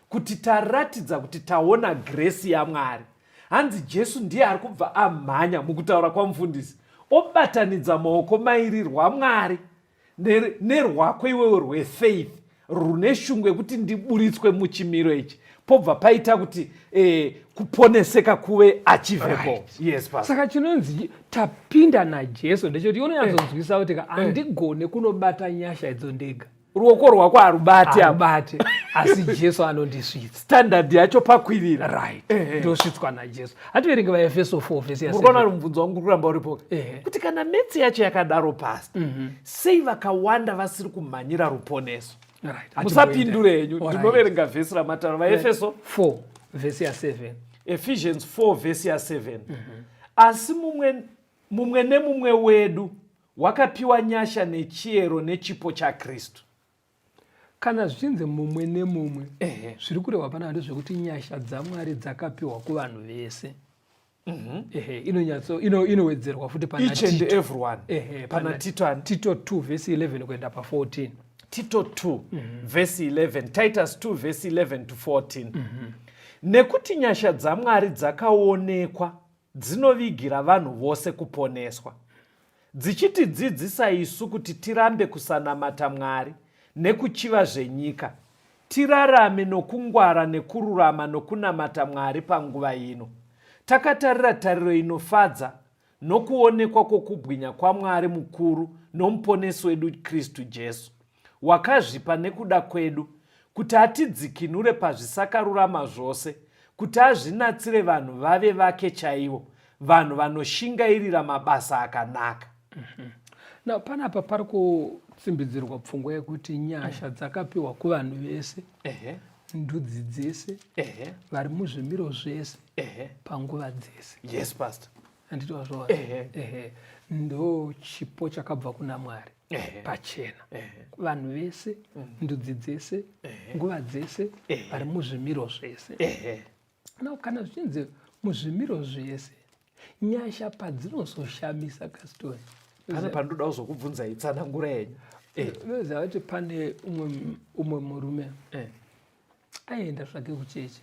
kuti taratidza kuti taona grace yaMwari. Hanzi Jesu ndiye ari kubva amhanya, mukutaura kwamufundisi, obatanidza maoko mairi, rwaMwari nerwako iwewe rwefaith rune shungu yekuti ndiburitswe muchimiro ichi, pobva paita kuti kuponeseka kuve achievable. Yes, pastor. Saka chinonzi tapinda naJesu ndechekuti unonyatsonzwisa kuti ka handigone kunobata nyasha idzo ndega. Ruoko rwako harubati apa. Harubate, asi Jesu anondisvitsa. Standard yacho pakwirira. Right, ndosvitswa naJesu. Hativerenge vaEfeso 4 vhesi ya Muri kuona 7. mubvunzo wangu kuramba uripo kuti kana metsi yacho yakadaro, pastor, sei vakawanda vasiri kumhanyira ruponeso? Right. Musapindure henyu. Alright. Ndinoverenga vhesi ramataro, vaEfeso 4 vhesi ya 7. Ephesians 4 vhesi ya 7. Asi mumwe mumwe nemumwe wedu wakapiwa nyasha nechiyero nechipo chaKristu. Kana zvichinzi mumwe nemumwe, zviri kurehwa panapa ndezvekuti nyasha dzaMwari dzakapiwa kuvanhu vese. Ehe, inonyatso inowedzerwa futi pana Each and Tito. everyone. Ehe, pana Tito ani? Tito 2 vhesi 11 kuenda pa14. Tito 2 vhesi 11, Titus 2 vhesi 11 to 14. Nekuti nyasha dzaMwari dzakaonekwa, dzinovigira vanhu vose kuponeswa, dzichitidzidzisa isu kuti tirambe kusanamata Mwari nekuchiva zvenyika, tirarame nokungwara nekururama nokunamata Mwari panguva ino, takatarira tariro inofadza nokuonekwa kwokubwinya kwaMwari mukuru nomuponesi wedu Kristu Jesu, wakazvipa nekuda kwedu kuti atidzikinure pazvisakarurama zvose, kuti azvinatsire vanhu vave vake chaivo, vanhu vanoshingairira mabasa akanaka. Now panapa pari kutsimbidzirwa pfungwa yekuti nyasha dzakapiwa kuvanhu vese, ndudzi dzese, vari muzvimiro zvese, panguva dzese. Yes, pastor. Handiti wazvaona? Ehe, ndo chipo chakabva kuna Mwari pachena, vanhu vese, ndudzi dzese, nguva dzese, vari muzvimiro zvese. Now kana zvichinzi muzvimiro zvese, nyasha padzinozoshamisa, Kastori, Pane pandoda kuzokubvunzai, tsanangura yenyu. Unoziva kuti pane umwe murume aienda zvake kuchechi,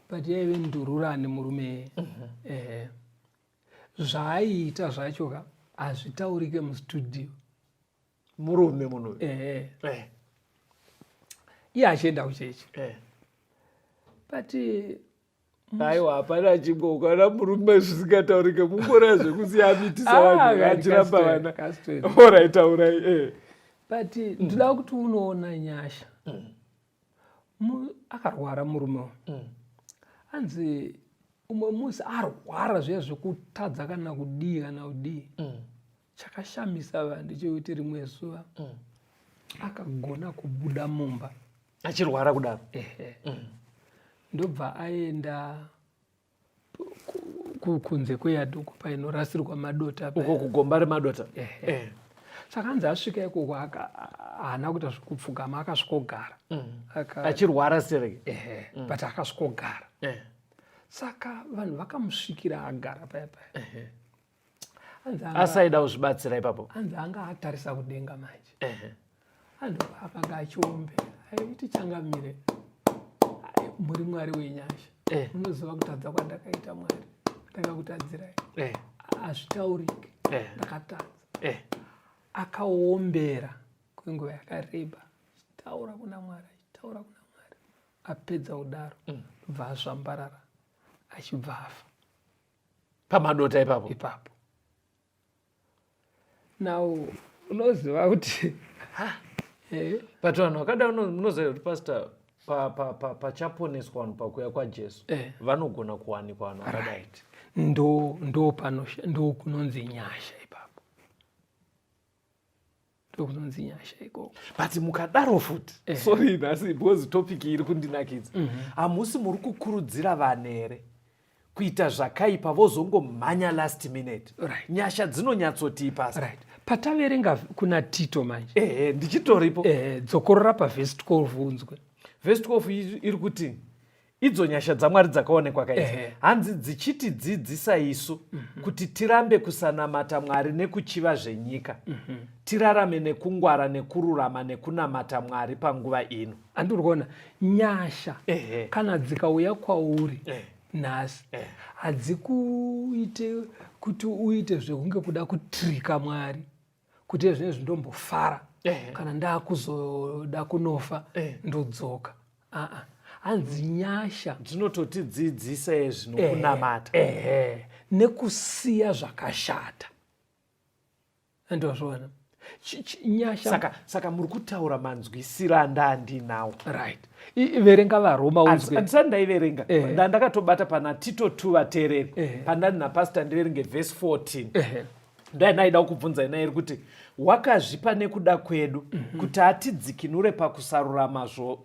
but yaive ndururani murume. Ehe, zvaaiita zvacho ka hazvitaurike mustudio. Murume munhu uyu. Ehe. Iye achienda kuchechi, but Aiwa, hapana chimwe. Ukaona murume zvisingataurike, mungora zvekusiya amitisa Ah, vanhu achiramba vana. Kastori. Alright, taurai. But ndinoda kuti unoona nyasha. Akarwara murume uyu. Anzi umwe musi arwara zviya zvekutadza kana kudii kana kudii, chakashamisa vanhu ndechekuti rimwe zuva akagona kubuda mumba. Achirwara kudaro? Ehe. Ndobva aenda kunze kweyadhi uko painorasirwa madota paya. Uko kugomba remadota. Ehe. Saka anzi asvika ikoko, haana kuita zvekupfugama, akasvikogara. Achirwara sereke? Ehe, but akasvikogara. Saka vanhu vakamusvikira agara paya paya. Anzi Asaida kuzvibatsira ipapo. Anzi anga atarisa kudenga manje. Anhu akanga achiombera aiti, "Changamire, ai, muri Mwari wenyasha. Munoziva kutadza kwandakaita. Mwari, ndakakutadzirai. Hazvitauriki. Ndakatadza." Akaombera kwenguva yakareba achitaura kuna Mwari, achitaura kuna Mwari. Apedza kudaro, ndobva azvambarara, achibva afa. Pamadota ipapo? Ipapo. Now unoziva kuti But vanhu vakadai, munoziva kuti, pastor, pachaponeswa vanhu pakuya kwaJesu, vanogona kuwanikwa vanhu vakadai. Right, ndo kunonzi nyasha ipapo, ndo kunonzi nyasha ikoko. But mukadaro futi, sorry nhasi because topic iri kundinakidza, hamusi muri kukurudzira vanhu here? kuita zvakaipa vozongomhanya last minute. Nyasha dzinonyatsotii pasi? Right, pataverenga kuna Tito manje. Ehe, ndichitoripo. Ehe, dzokorora pavhesi 12 unzwe. Vhesi 12 iri kuti idzo nyasha dzaMwari dzakaonekwa kaidzi, hanzi dzichitidzidzisa isu kuti tirambe kusanamata Mwari nekuchiva zvenyika, tirarame nekungwara nekururama nekunamata Mwari panguva ino. Handiri kuona nyasha kana dzikauya kwauri nhasi, hadzikuite kuti uite zvekunge kuda kutrika Mwari kuti ezvinezvi ndombofara, kana ndakuzoda kunofa ndodzoka. Aa, hanzi nyasha dzinototidzidzisa ezvinokunamata. Ehe, nekusiya zvakashata, andozviona nyasha. Saka muri kutaura manzwisiro andandinawo. Right, verenga vaRoma unzwe. Handisati ndaiverenga. Ndakatobata pana Tito 2, vateereri. Pandani napastor ndiverenge vhesi 14. Ndoyandaida kukubvunza ina iri kuti wakazvipa nekuda kwedu kuti atidzikinure pakusarurama zvo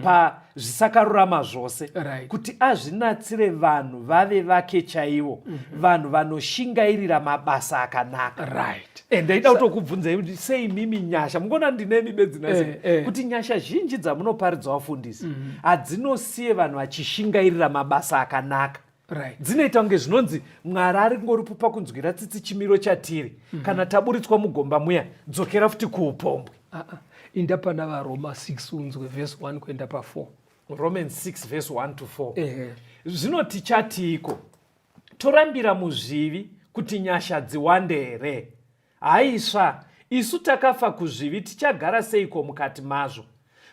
pazvisakarurama zvose, kuti azvinatsire vanhu vave vake chaivo, vanhu vanoshingairira mabasa akanaka. Ndaida kutokubvunzai kuti sei mimi nyasha mungona ndinemi bedzi nhasi, kuti nyasha zhinji dzamunoparidza vafundisi hadzinosiye vanhu vachishingairira mabasa akanaka. Dzinoita kunge zvinonzi Mwari ari ngoripo pakunzwira tsitsi chimiro chatiri. Kana taburitswa mugomba muya, dzokera futi kuupombwe. Ah, ah. Inda pana vaRoma 6 unzwe vhesi 1 kuenda pa4. Romans 6 verse 1 to 4. Zvino tichatiiko? Torambira muzvivi kuti nyasha dziwande here? Haisva! Isu takafa kuzvivi tichagara seiko mukati mazvo?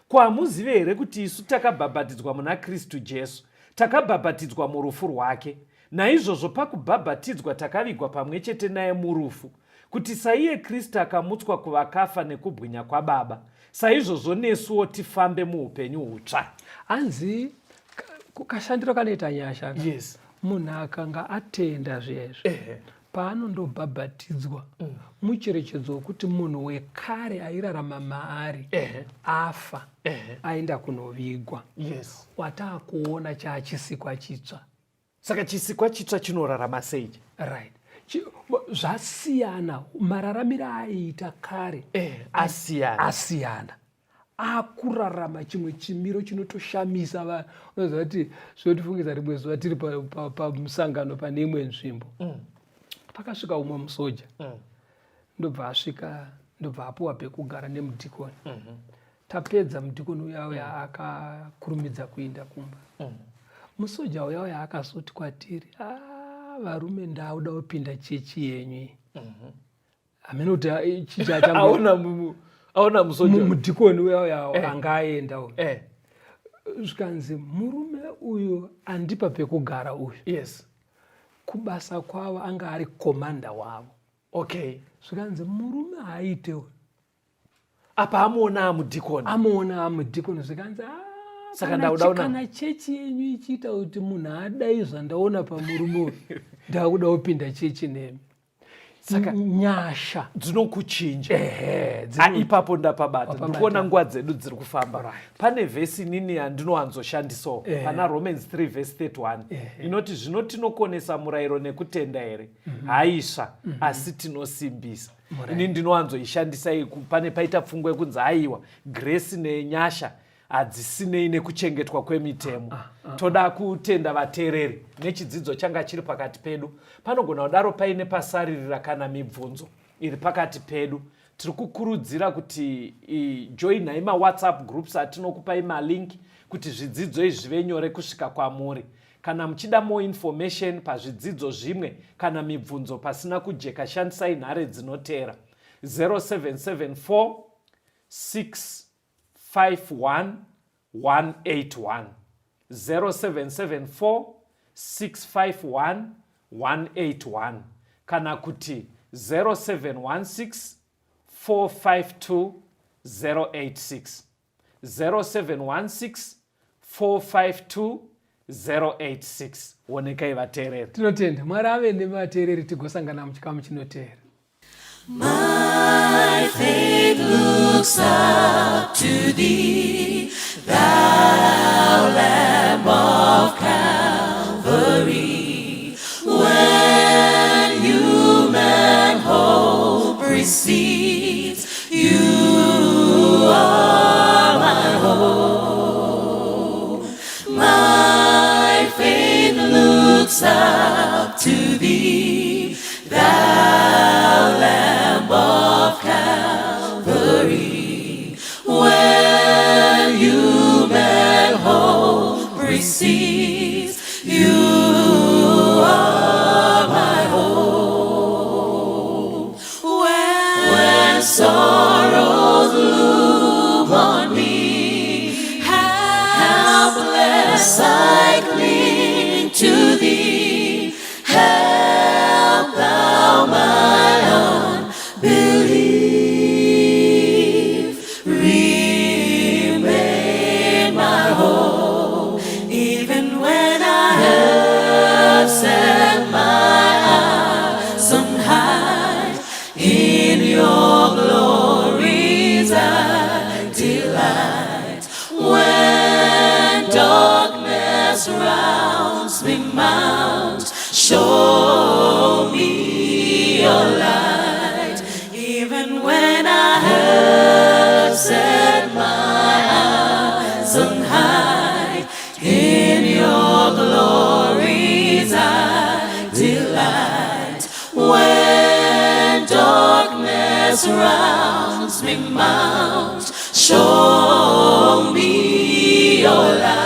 Ko hamuzive here kuti isu takabhabhatidzwa muna Kristu Jesu, takabhabhatidzwa murufu rwake? Naizvozvo pakubhabhatidzwa takavigwa pamwe chete naye murufu, kuti saiye Kristu akamutswa kuvakafa nekubwinya kwaBaba, saizvozvo nesuwo tifambe muupenyu hutsva. Hanzi kashandiro kanoita nyasha ka. Munhu akanga atenda zviya izvi, paanondobhabhatidzwa, mucherechedzo wekuti munhu wekare airarama maari afa, aenda kunovigwa. Wataakuona chaachisikwa chitsva. Saka chisikwa chitsva chinorarama sei? Right, zvasiyana. Mararamiro aiita kare Asiyana. Asiyana, akurarama chimwe chimiro chinotoshamisa vanhu. Unoziva kuti zvinotifungisa rimwe zuva tiri pamusangano pane imwe nzvimbo, pakasvika umwe musoja. Ndobva asvika, ndobva apuwa pekugara nemudhikoni. Tapedza, mudhikoni uya uya akakurumidza kuinda kumba. Musoja uya uya akazoti kwatiri, "Ah, varume, ndauda kupinda chechi yenyu iyi." Hamene kuti chichi Aona musoja. Mudhikoni uya uya anga aenda uyu. Zvikanzi, "Murume uyu andipa pekugara uyu, kubasa kwavo anga ari komanda wavo." Zvikanzi, "Murume haaite uyu." Apa amuona amudhikoni. Amuona amudhikoni. Zvikanzi, "Ah, Saka kana chechi yenyu ichiita kuti munhu adai zvandaona pamurume uyu, ndakuda kupinda chechi nemi." Saka nyasha dzinokuchinja. Ehe. Ah, ipapo ndapabata. Ndikuona nguva dzedu dziri kufamba. Pane vhesi inini yandinowanzoshandisawo, pana Romans 3 vhesi 31, inoti, "Zvino tinokonesa murayiro nekutenda here? Haisva! Asi tinosimbisa." Ini ndinowanzoishandisa pane paita pfungwa yekunzi aiwa, grace nenyasha hadzisinei nekuchengetwa kwemitemo. Toda kutenda vateereri nechidzidzo changa chiri pakati pedu. Panogona kudaro paine pasaririra kana mibvunzo iri pakati pedu, tiri kukurudzira kuti joinai maWhatsApp groups atinokupai malink kuti zvidzidzo izvi zvive nyore kusvika kwamuri. Kana muchida more information pazvidzidzo zvimwe kana mibvunzo pasina kujeka, shandisai nhare dzinotera: 0774 651 181, 0774 651 181, kana kuti 0716 452 086, 0716 452 086. Onekai vateereri. Tinotenda. Mwari ave nevateereri, tigosangana muchikamu chinoteera. My faith looks up to thee, thou Lamb of Calvary. recedes, you are my hope. My faith looks up to thee, thou Lamb of Calvary. When human hope recedes, you are my hope. When sorrows loom on me, helpless I cling to thee. Help thou my unbelief. Remain my hope, even when I have set my eyes on high. In your glories I delight. When darkness rounds me mount, show me your light. Even when I have set my eyes on high, in your glories I delight. When darkness rounds me mount, show me your light.